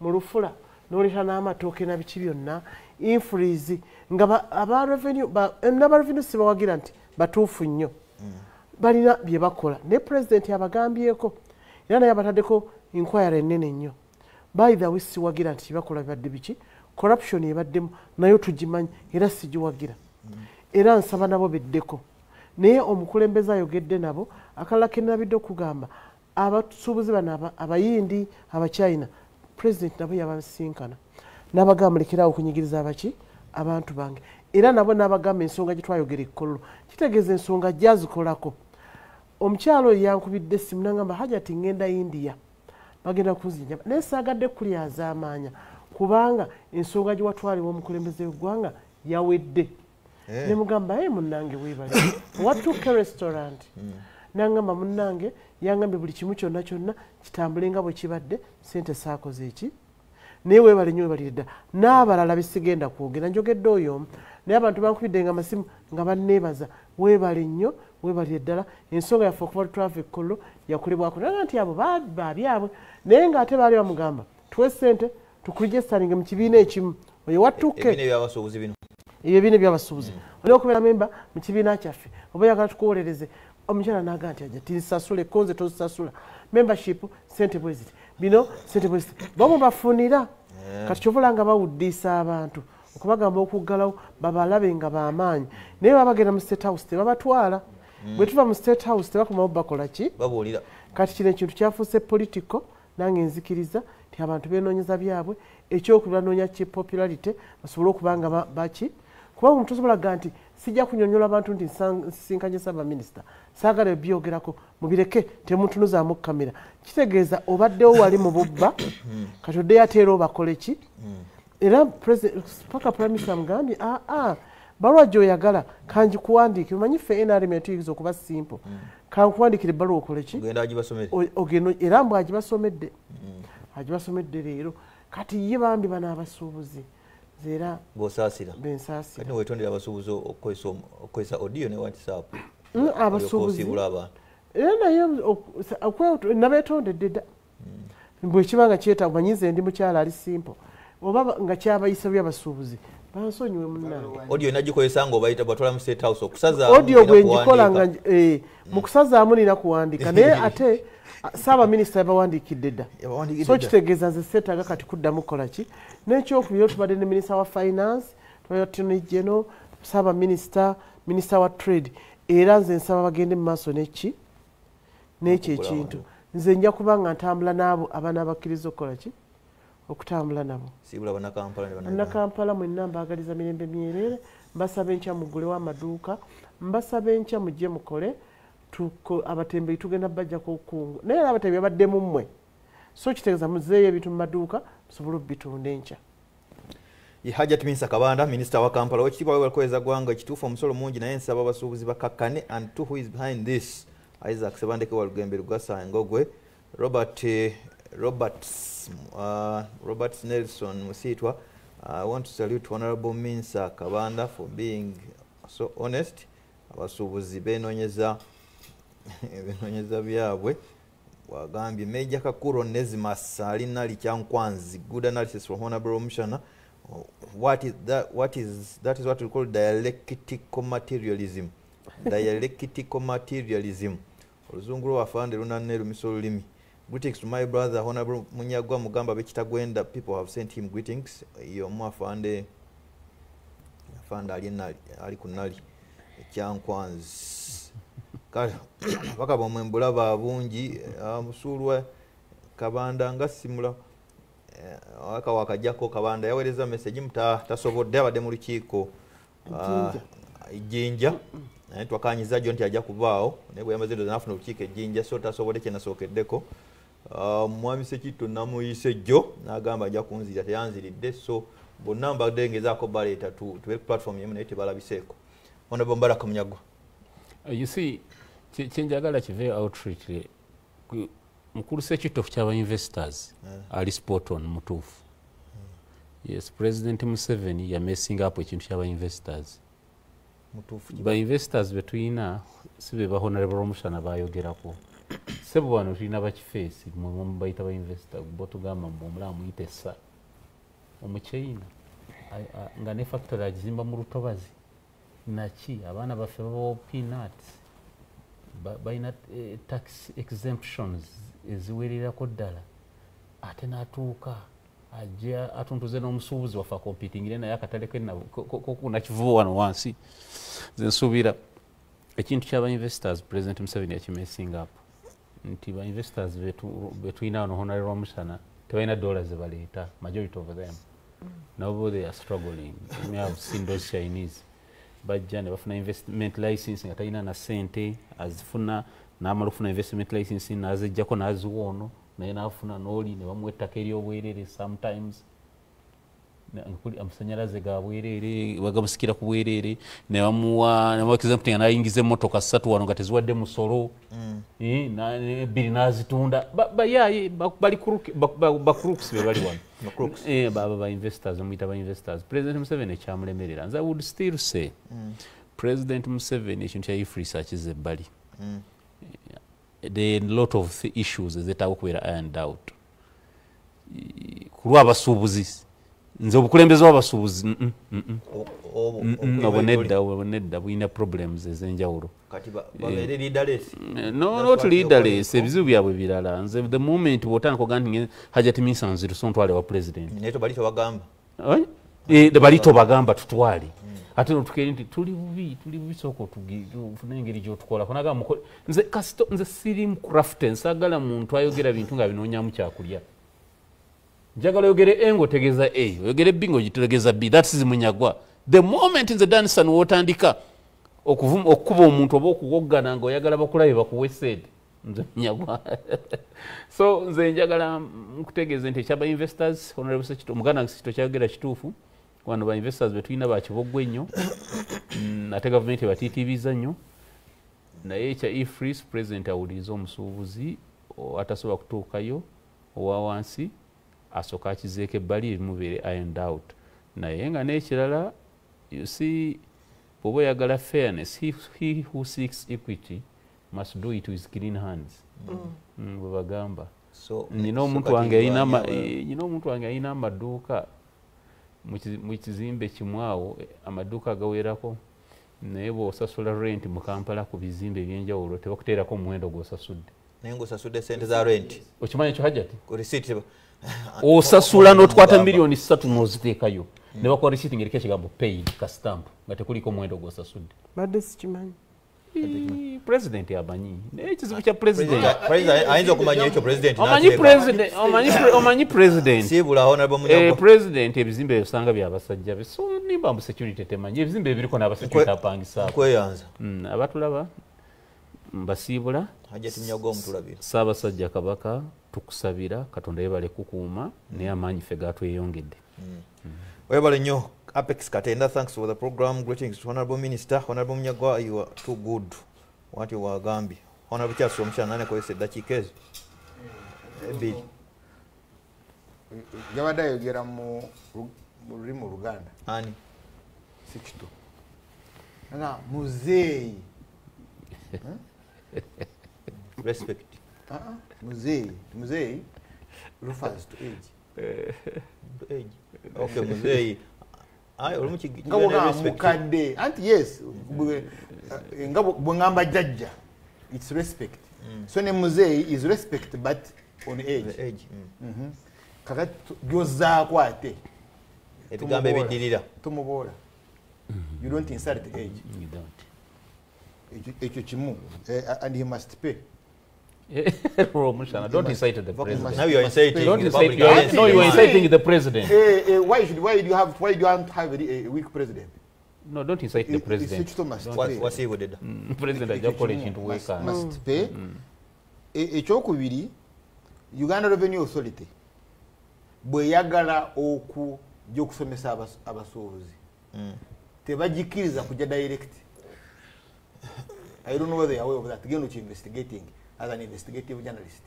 mu Lufula, n'oleeta n'amatooke na biki byonna, infreeze nga aba revenue, n'aba revenue sibawagira nti batuufu nnyo, balina bye bakola, naye pulezidenti abagambyeko era naye abataddeko inquiry ennene nnyo. By the way, siwagira nti kyebakola bibadde biki, corruption ebaddemu nayo tugimanyi, era sigiwagira, era nsaba nabo beddeko. Naye omukulembeze ayogedde nabo. Akalala kenabidde okugamba abasuubuzi bano Abayindi, Abachina, pulezidenti nabo yabasinkana n'abagamba mulekerawo okunyigiriza abaki abantu bange, era nabo n'abagamba ensonga gye twayogera ekkololo, kitegeeza ensonga gyazikolako. Omukyalo oyo yankubidde essimu nagamba, "Hajati, ngenda India, bagenda kunzinjaba, naye saagadde kulyazaamaanya kubanga ensonga gye watwalibwa omukulembeze w'eggwanga yawedde." Nemugamba, "Ye munnange, weebale." Owa 2K restaurant nangamba, "Munnange, yangambye buli kimu kyonna kyonna kitambule nga bwe kibadde, sente saakoze eki, naye weebale nnyo, weebalire ddala." N'abalala besigenda kwogera, njogedde oyo omu, naye abantu bankubidde nga masimu nga banneebaza, "Weebale nnyo, weebalire ddala, ensonga yaffe okuva lwetwava ekkololo yakolebwako." Naga nti abo babyabwe, naye ng'ate baali bamugamba tuwe sente tukuregisteringe mu kibiina ekimu. Oyo wa 2K. Ebibiina ebyabasuubuzi bino. Ebyo ebibiina ebyabasuubuzi, olina okubeera memba mu kibiina kyaffe oba oyagala tukuwolereze. Omukyala naga nti aja tinsasula ekkonze, tozisasula membership, sente bwe ziti, bino sente bwe ziti, bamu bafunira. Kati kyovula nga bawuddiisa abantu okubagamba okuggalawo babalabe nga bamaanyi, naye baba bagenda mu State House tebabatwala. Bwe tuva mu State House tebakomawo, bakola ki? Babuulira. Kati kino ekintu kyafuuse political. Nange nzikiriza nti abantu benoonyeza byabwe. Ekyokubiri, banoonya ki? Popularity, basobole okuba nga baki, kuba omuntu tosobola ga nti sijja kunyonyola abantu nti nsisinkanye ssaabaminisita, saagala ebyogerako, mubireke, temuntunuzaamu kamera. Kitegeeza obaddewo wali mu bubba, kati oddeyo ate era obakole ki? Era paka prime minister amugambye, "Aa, baluwa gyoyagala kanjikuwandiike." Omanyi ffe NRM yatuyigiriza okuba simple. Kankuwandiikira ebbaluwa okole ki? Ogenda agibasomere. Ogenda era mbw agibasomedde, agibasomedde leero. Kati ye bambi bano abasuubuzi nze era Bw'osaasira. Bensaasira. Kati wetondera abasuubuzi okukozesa audio ne WhatsApp. Abasuubuzi. Osiibula abantu. Era naye nabeetondedde dda. Bwe kiba nga kyetaaga, manyi nze ndi mukyala ali simple, oba nga kyabayisa byabasuubuzi, bansonyiwe munnange. Audio nagikozesa ng'obayita batwala mu State House okusazaamu. Audio olina bwe ngikola nga kuwandiika. mu kusazaamu nina kuwandiika, naye ate saabaminisita yabawandiikidde dda. Yabawandiikidde So dda. kitegeeza nze seetaaga kati kuddamu kukola ki. N'ekyokubiri, tubadde ne minisita wa finance, tubadde attorney general, saabaminisita, minisita wa trade, era nze nsaba bagende mu maaso neki n'ekyo Okugula ekintu. Nze nja kuba nga ntambula n'abo abanaabakkiriza okukola ki, okutambula nabo. Siibula Bannakampala ne Bannayuganda. Bannakampala mwenna mbaagaliza mirembe myereere. Mbasaba enkya muggulewo amaduuka, mbasaba enkya mujje mukole. Abatembeyi tugenda bajjako okungu, naye era abatembeyi babaddemu mmwe, so kitegeeza muzeeyo ebintu mu maduuka musobole obitunda enkya. Ye Hajat Minsa Kabanda, minisita wa Kampala. Owekitiibwa, webale kuweereza ggwanga. Ekituufu omusolo mungi, naye nsaba abasuubuzi bakakkane. And two, who is behind this? Isaac Sebandeke Walugembe Lugasa Ngogwe. Robert Roberts, Roberts Nelson Musiitwa. I want to salute Honorable Minsa Kabanda for being so honest. Abasuubuzi benoonyeza byabwe. Wagambye Major Kakuro Nezimas alina Kyankwanzi. Good analysis from Honorable Rwomushana. What is that? What is that is what we call dialectical materialism. Dialectical materialism. Oluzungu lwafande lunanne lumisa olulimi. Greetings to my brother Honorable Munyagwa Mugamba Bekitagwenda. People have sent him greetings. Yomu afande ali kunali Kyankwanzi. Kale bakaba mwembulaba bungi musulwa Kabanda nga simula waka wakajjako Kabanda yaweereza message tasobodde abadde mu lukiiko Ejjinja naye twakanyiza jjo nti ajja kubaawo naye bwe yamaze ndoza n'afuna olukiiko Ejjinja so tasobodde kye nasookeddeko. Mwami Sekitto namuyise jjo n'agamba ajja kunzira teyanziridde so bonna mbadde ngezaako baleeta tube platform yemu naye tebalabiseeko. Honorable Mbaraka Munyagwa. You see, kyenjagala kive outreach mukulu Sekitto kyaba investors ali spot on mutuufu. Yes, President Museveni ya messing up ekintu kyaba investors. Ba investors betulina si be ba Honorable Rwomushana bayogerako. Sebo wano tulina bakifeesi mwe mubayita ba investor bo tugamba mbu omulala muyite ssa omuchina nga ne factory agizimba mu lutobazi naki abaana baffe babawo peanuts balina tax exemptions eziwererako ddala ate n'atuuka ajja atuntuze n'omusuubuzi waffe akompitingire naye akatale kokunakivubo wano wansi. Nze nsuubira ekintu ky'aba investors President Museveni yakimessing up nti ba investors betulina wano Honorable Rwomushana tebalina dollars zebaleeta, majority of them nabo they are struggling. We have seen those Chinese bajja ne bafuna investment license nga talina na ssente azifuna n'amala okufuna investment license n'aziggyako n'aziwa ono naye n'afuna n'oli ne bamuwa ettaka ery'obwerere sometimes amasanyalaze ga bwerere bagamusikira ku bwerere ne bamuwa example nga n'ayingiza emmotoka 3 wano nga teziwadde musolo ebbiri n'azitunda bayaye bali bakrooks be bali wano baba ba investors omuyita ba investors. President Museveni ekyamulemerera nze I would still say President Museveni ekintu kya EFRIS akiza ebbali. There are a lot of issues ezeetaaga okubeera ironed out ku lw'abasuubuzi. Nze obukulembeze bw'abasuubuzi obwo nedda bulina problems ez'enjawulo. No, not leaderless, ebizibu byabwe birala. Nze the moment bw'otandika ogamba nti Hajati Minsa nziruso ntwale wa president. Naye bali tobagamba tutwale. Ate notukere nti tuli bubi sooka otufune engeri gy'otukolako. Nagamba nze kasito nze siri mu craft nsagala muntu ayogera bintu nga binoonyamu kyakulya. Njagala oyogere A ng'otegeeza A, oyogere B ng'ogitegeeza B. That is Munyagwa. The moment nze Danson w'otandika okukuba omuntu oba okuwoggana ng'oyagala bakulabe bakuwe ssente, nze Munyagwa. So nze njagala nkutegeeze nti ekyaba investors, Honorable Sekitto, omuganda wange Sekitto kyayogera kituufu. Wano ba investors betulina bakibogwe nnyo ate gavumenti ebatiitiibiza nnyo. Naye ekya EFRIS President awuliriza omusuubuzi atasobola kutuukayo owa wansi asooka akizeeko ebbali ebimubeere ironed out. Naye nga n'ekirala you see bw'oba oyagala fairness, he who seeks equity must do it with clean hands. Bwe bagamba. Nina omuntu wange alina amaduuka mu kizimbe kimu awo amaduuka agawerako naye bw'osasula rent mu Kampala ku bizimbe ebyenjawulo tebakuteerako omuwendo gw'osasudde. Naye ng'osasudde ssente za rent. Okimanyi ekyo Hajati? Ku receipt osasula n'otukwata miliyoni 3 n'oziteekayo ne bakuwa receipt ng'eriko ekigambo paid ka stamp nga tekuliko omuwendo gw'osasudde. Badde sikimanyi. President amanyi naye ekizibu kya president ayinza okumanya ekyo president omanyi president siibula Honorable Munyagwa. President ebizimbe osanga byabasajja be so nimba mbu security temanyi ebizimbe ebiriko n'abasecurity apangisaako kweyanza abatulaba mbasiibula. Hajati Munyagwa omutulabira. Ssaabasajja Kabaka tukusabira Katonda yebale kukuuma naye amaanyi ffe gatweyongedde. Webale nnyo Apex Katenda, thanks for the program. Greetings to Honorable Minister. Honorable Munyagwa, you are too good. What you are Gambi. Honorable Charles Rwomushana nane kozesa eddakiika ezo ebbiri. Yabadde ayogera mu mu lulimi Oluganda. Ani? Si kito. Nga muzeeyi. Respect. Muzeeyi. Muzeeyi refers to age. Age. Okay, muzeeyi. Aye, olumu nga mukadde. Anti yes, nga bwe ngamba jjajja. It's respect. So ne muzeeyi is respect but on age. The age. Kakati gy'ozzaako ate. Ebigambo ebiddirira. Tumuboola. You don't insult age. You don't. Ekyo kimu. And he must pay. Romushana, don't incite the president. Now you are inciting Don't the incite, public. you are, no, you are inciting the president. Why do you have why do you want to have a weak president? No, don't incite the president. Ekyo must pay. Wasiibudde dda. President ajja kukola ekintu weekanga. Must pay. Ekyokubiri, Uganda Revenue Authority bweyagala okujja okusomesa abasuubuzi tebagikkiriza kujja direct. I don't know whether you are aware of that. Genda investigating as an investigative journalist.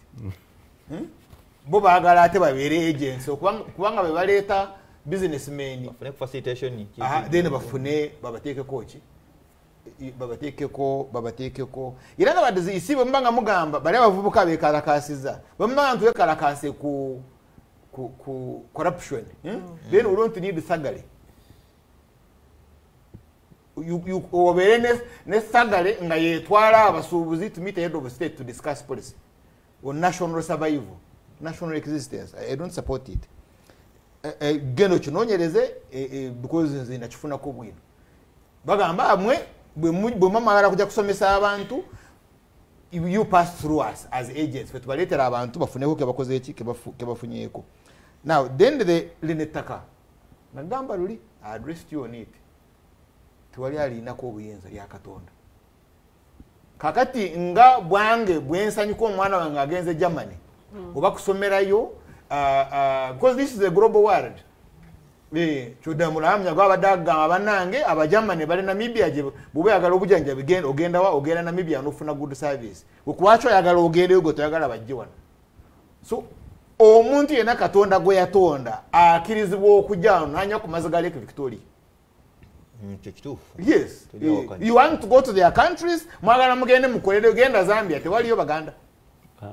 Bo baagala ate babeere agents kubanga be baleeta businessmen bafune facilitation, then bafune babateekeko ki, babateekeko era nga badde isi bwe muba nga mugamba bali abavubuka beekalakaasiza, bwe muba nga ntwekalakaase ku corruption, then we don't need sagale. Obeere ne sagale nga yetwala abasuubuzi to meet the head of state to discuss policy on national survival, national existence. I don't support it. Genda okinoonyereze because nze nakifunako bwino. Bagamba mwe bwe mumala kujja kusomesa abantu, you pass through us as agents, ffe tubaleetera abantu bafuneko kebakoze eki kebafunyeeko. Now then the lino ettaka nagamba luli, I addressed you on it, tewali alinako obuyinza, lya Katonda. Kakati nga bwange bwensanyuka omwana wange agenze Germany oba kusomerayo, because this is a global world. Kyodamulamunya gwabadde agamba bannange Abagermany bali Namibia, gye bw'oba oyagala obujjanjabi ogenda wa? Ogenda Namibia n'ofuna good service. Lwaki oyagala ogendeyo gwe toyagala bajje wano? So omuntu yenna Katonda gwe yatonda akkirizibwa okujja wano n'anywa ku mazzi ga Lake Victoria. Ekyo kituufu. Yes. You want to go to their countries, mwagala mugende mukolere, genda Zambia, tewaliyo Baganda.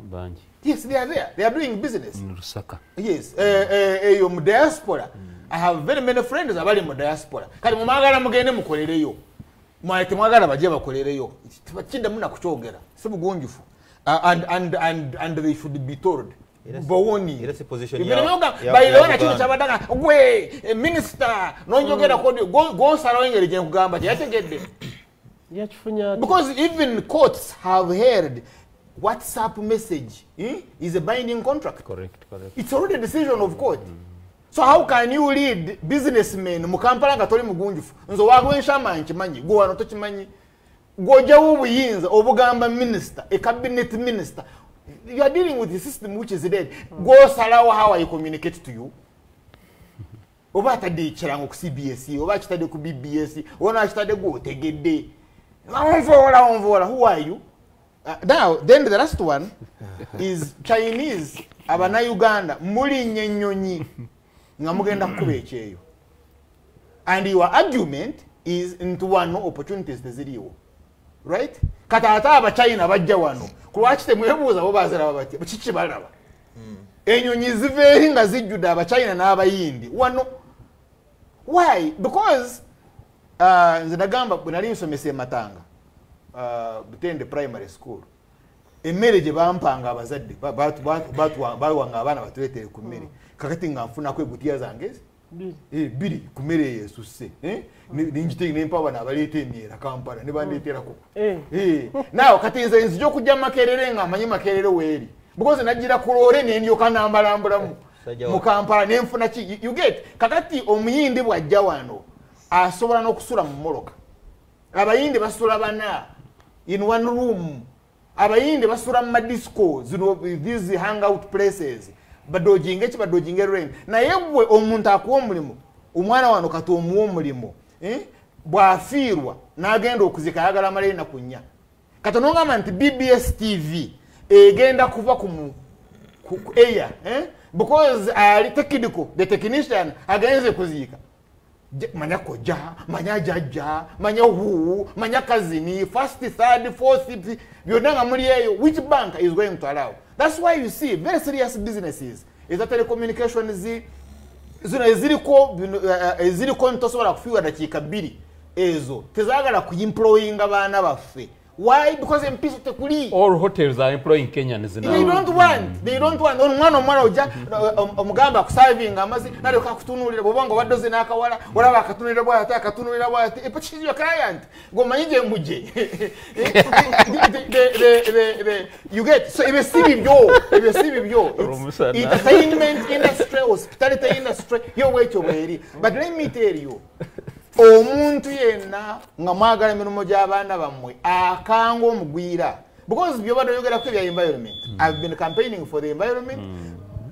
Bangi. Yes, they are there. They are doing business. In Lusaka. Yes. Eyo mu diaspora. I have very many friends abali mu diaspora. Kati mumwagala mugende mukolereyo. Mwaye temwagala bajje bakolereyo. Kiddamu na kukyogera. Si bugunjufu. And they should be told. Bawoni. Era si position ya kino kyabadanga gwe minister nonjogera kodi gonsalawo engeri gye nkugamba teyategedde. Yakifunya. Because even courts have heard WhatsApp message is a binding contract. Correct. It's already a decision of court. So how can you lead businessmen mu Kampala nga toli mugunjufu? Nze wagwenshama nkimanyi, gwe wano tokimanyi. Gw'ojjawo obuyinza obugamba minister, a cabinet minister. You are dealing with the system which is dead. Gw'osalawo how I communicate to you. Oba atadde ekirango ku CBS, oba akitadde ku BBS, oba akitadde gw'otegedde. Onvoola, who are you? Now, then the last one is Chinese, Abannayuganda, mulinnya ennyonyi nga mugenda kukuba ekyeyo. And your argument is nti wano opportunities teziriiwo. Right? Kati ate Abachina bajja wano. Ku lwaki temwebuuza bo baziraba batya? Kiki balaba? Ennyonyi ziva eri nga zijjudde Abachina n'Abayindi. Wano. Why? Because nze nagamba bwe nali nsomesa e Matanga, Butende Primary School, emmere gye bampanga abazadde bawanga abaana batuleetere ku mmere. Kakati nga nfunako egutiya zange bbiri ku mmere eyo esusse. Nempa bano abaleeta emyera Kampala ne bandeeterako. Naawe kati nze nzija okujja Makerere nga mmanyi Makerere weeri. Because najjira ku loole ne ndyoka nambalambulamu mu Kampala ne nfuna ki, you get. Kakati Omuyindi bw'ajja wano asobola n'okusula mu mmoloka. Abayindi basula bana in one room. Abayindi basula mu madisco, zino these hangout places. Badojinga ki, badojinga rent. Naye gwe omuntu akuwa omulimu, omwana wano kati omuwa omulimu, bw'afiirwa n'agenda okuzika ayagala amala ennaku nnya. Kati onongamba nti BBS TV egenda kuva ku air, Because ali technical, the technician agenze kuziika. Manya koja, manya jajja, manya who, manya cousin, first, third, fourth, fifth, byonna nga muli eyo, which bank is going to allow? That's why you see very serious businesses eza telecommunications zino eziriko bino, eziriko ntosobola kufiwa dakiika 2, ezo tezaagala kuemployinga baana baffe. Why? Because empiso tekuli. All hotels are employing Kenyans now. They don't want. They don't want. Omwana omwana ojja omugamba akusavinga amazzi, nalyoka akutunuulira. Bw'oba nga obadde oze n'akawala, olaba akatunuulira bw'ati, akatunuulira bw'ati. But she's your client. Gw'omanyi gye nguje. You get so ebyo si bibyo, ebyo si bibyo. It's Olwomusana. Entertainment industry, hospitality industry, yo bwetyo bweri. But let me tell you, omuntu yenna nga mwagala emirimu gy'abaana bammwe akanga omugwira, because byobadde oyogerako ebya environment, I've been campaigning for the environment.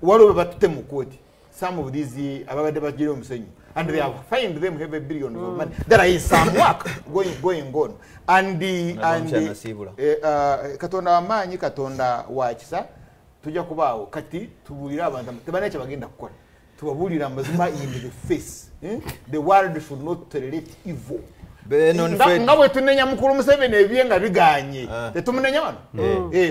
Waliwo be batutte mu kooti, some of these ababadde bagira omusenyu, and they have fined them heavy billions of money. There is some work going on and the, Nasiibula. Katonda wamaanyi, Katonda wa kisa. Tujja kubaawo. Kati tubuulire abantu tebalina kye bagenda kukola. Tubabuulire amazima in the face, eh? The world should not tolerate evil. Benon Nga Fred. nga bwe tunenya mukulu Museveni ebye nga biganye, tetumunenya wano.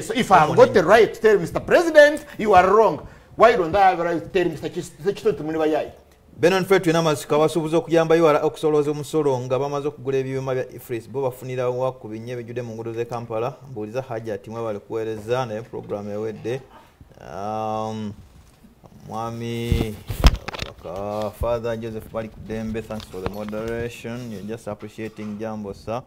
So if I have got the right to tell Mr. President you are wrong, why don't I have a right to tell Mr. Sekito nti muli bayayi? Benon Fred, tulina amasiko abasuubuzi okuyamba URA okusolooza omusolo nga bamaze okugula ebyuma bya EFRIS, bo bafunira wa ku binnya ebijjudde mu nguudo z'e Kampala? Mbuuliza Hajati, mwebale kuweereza, naye puroguramu ewedde. Mwami Father Joseph Balikuddembe, thanks for the moderation. You're just appreciating. Jambo, sir.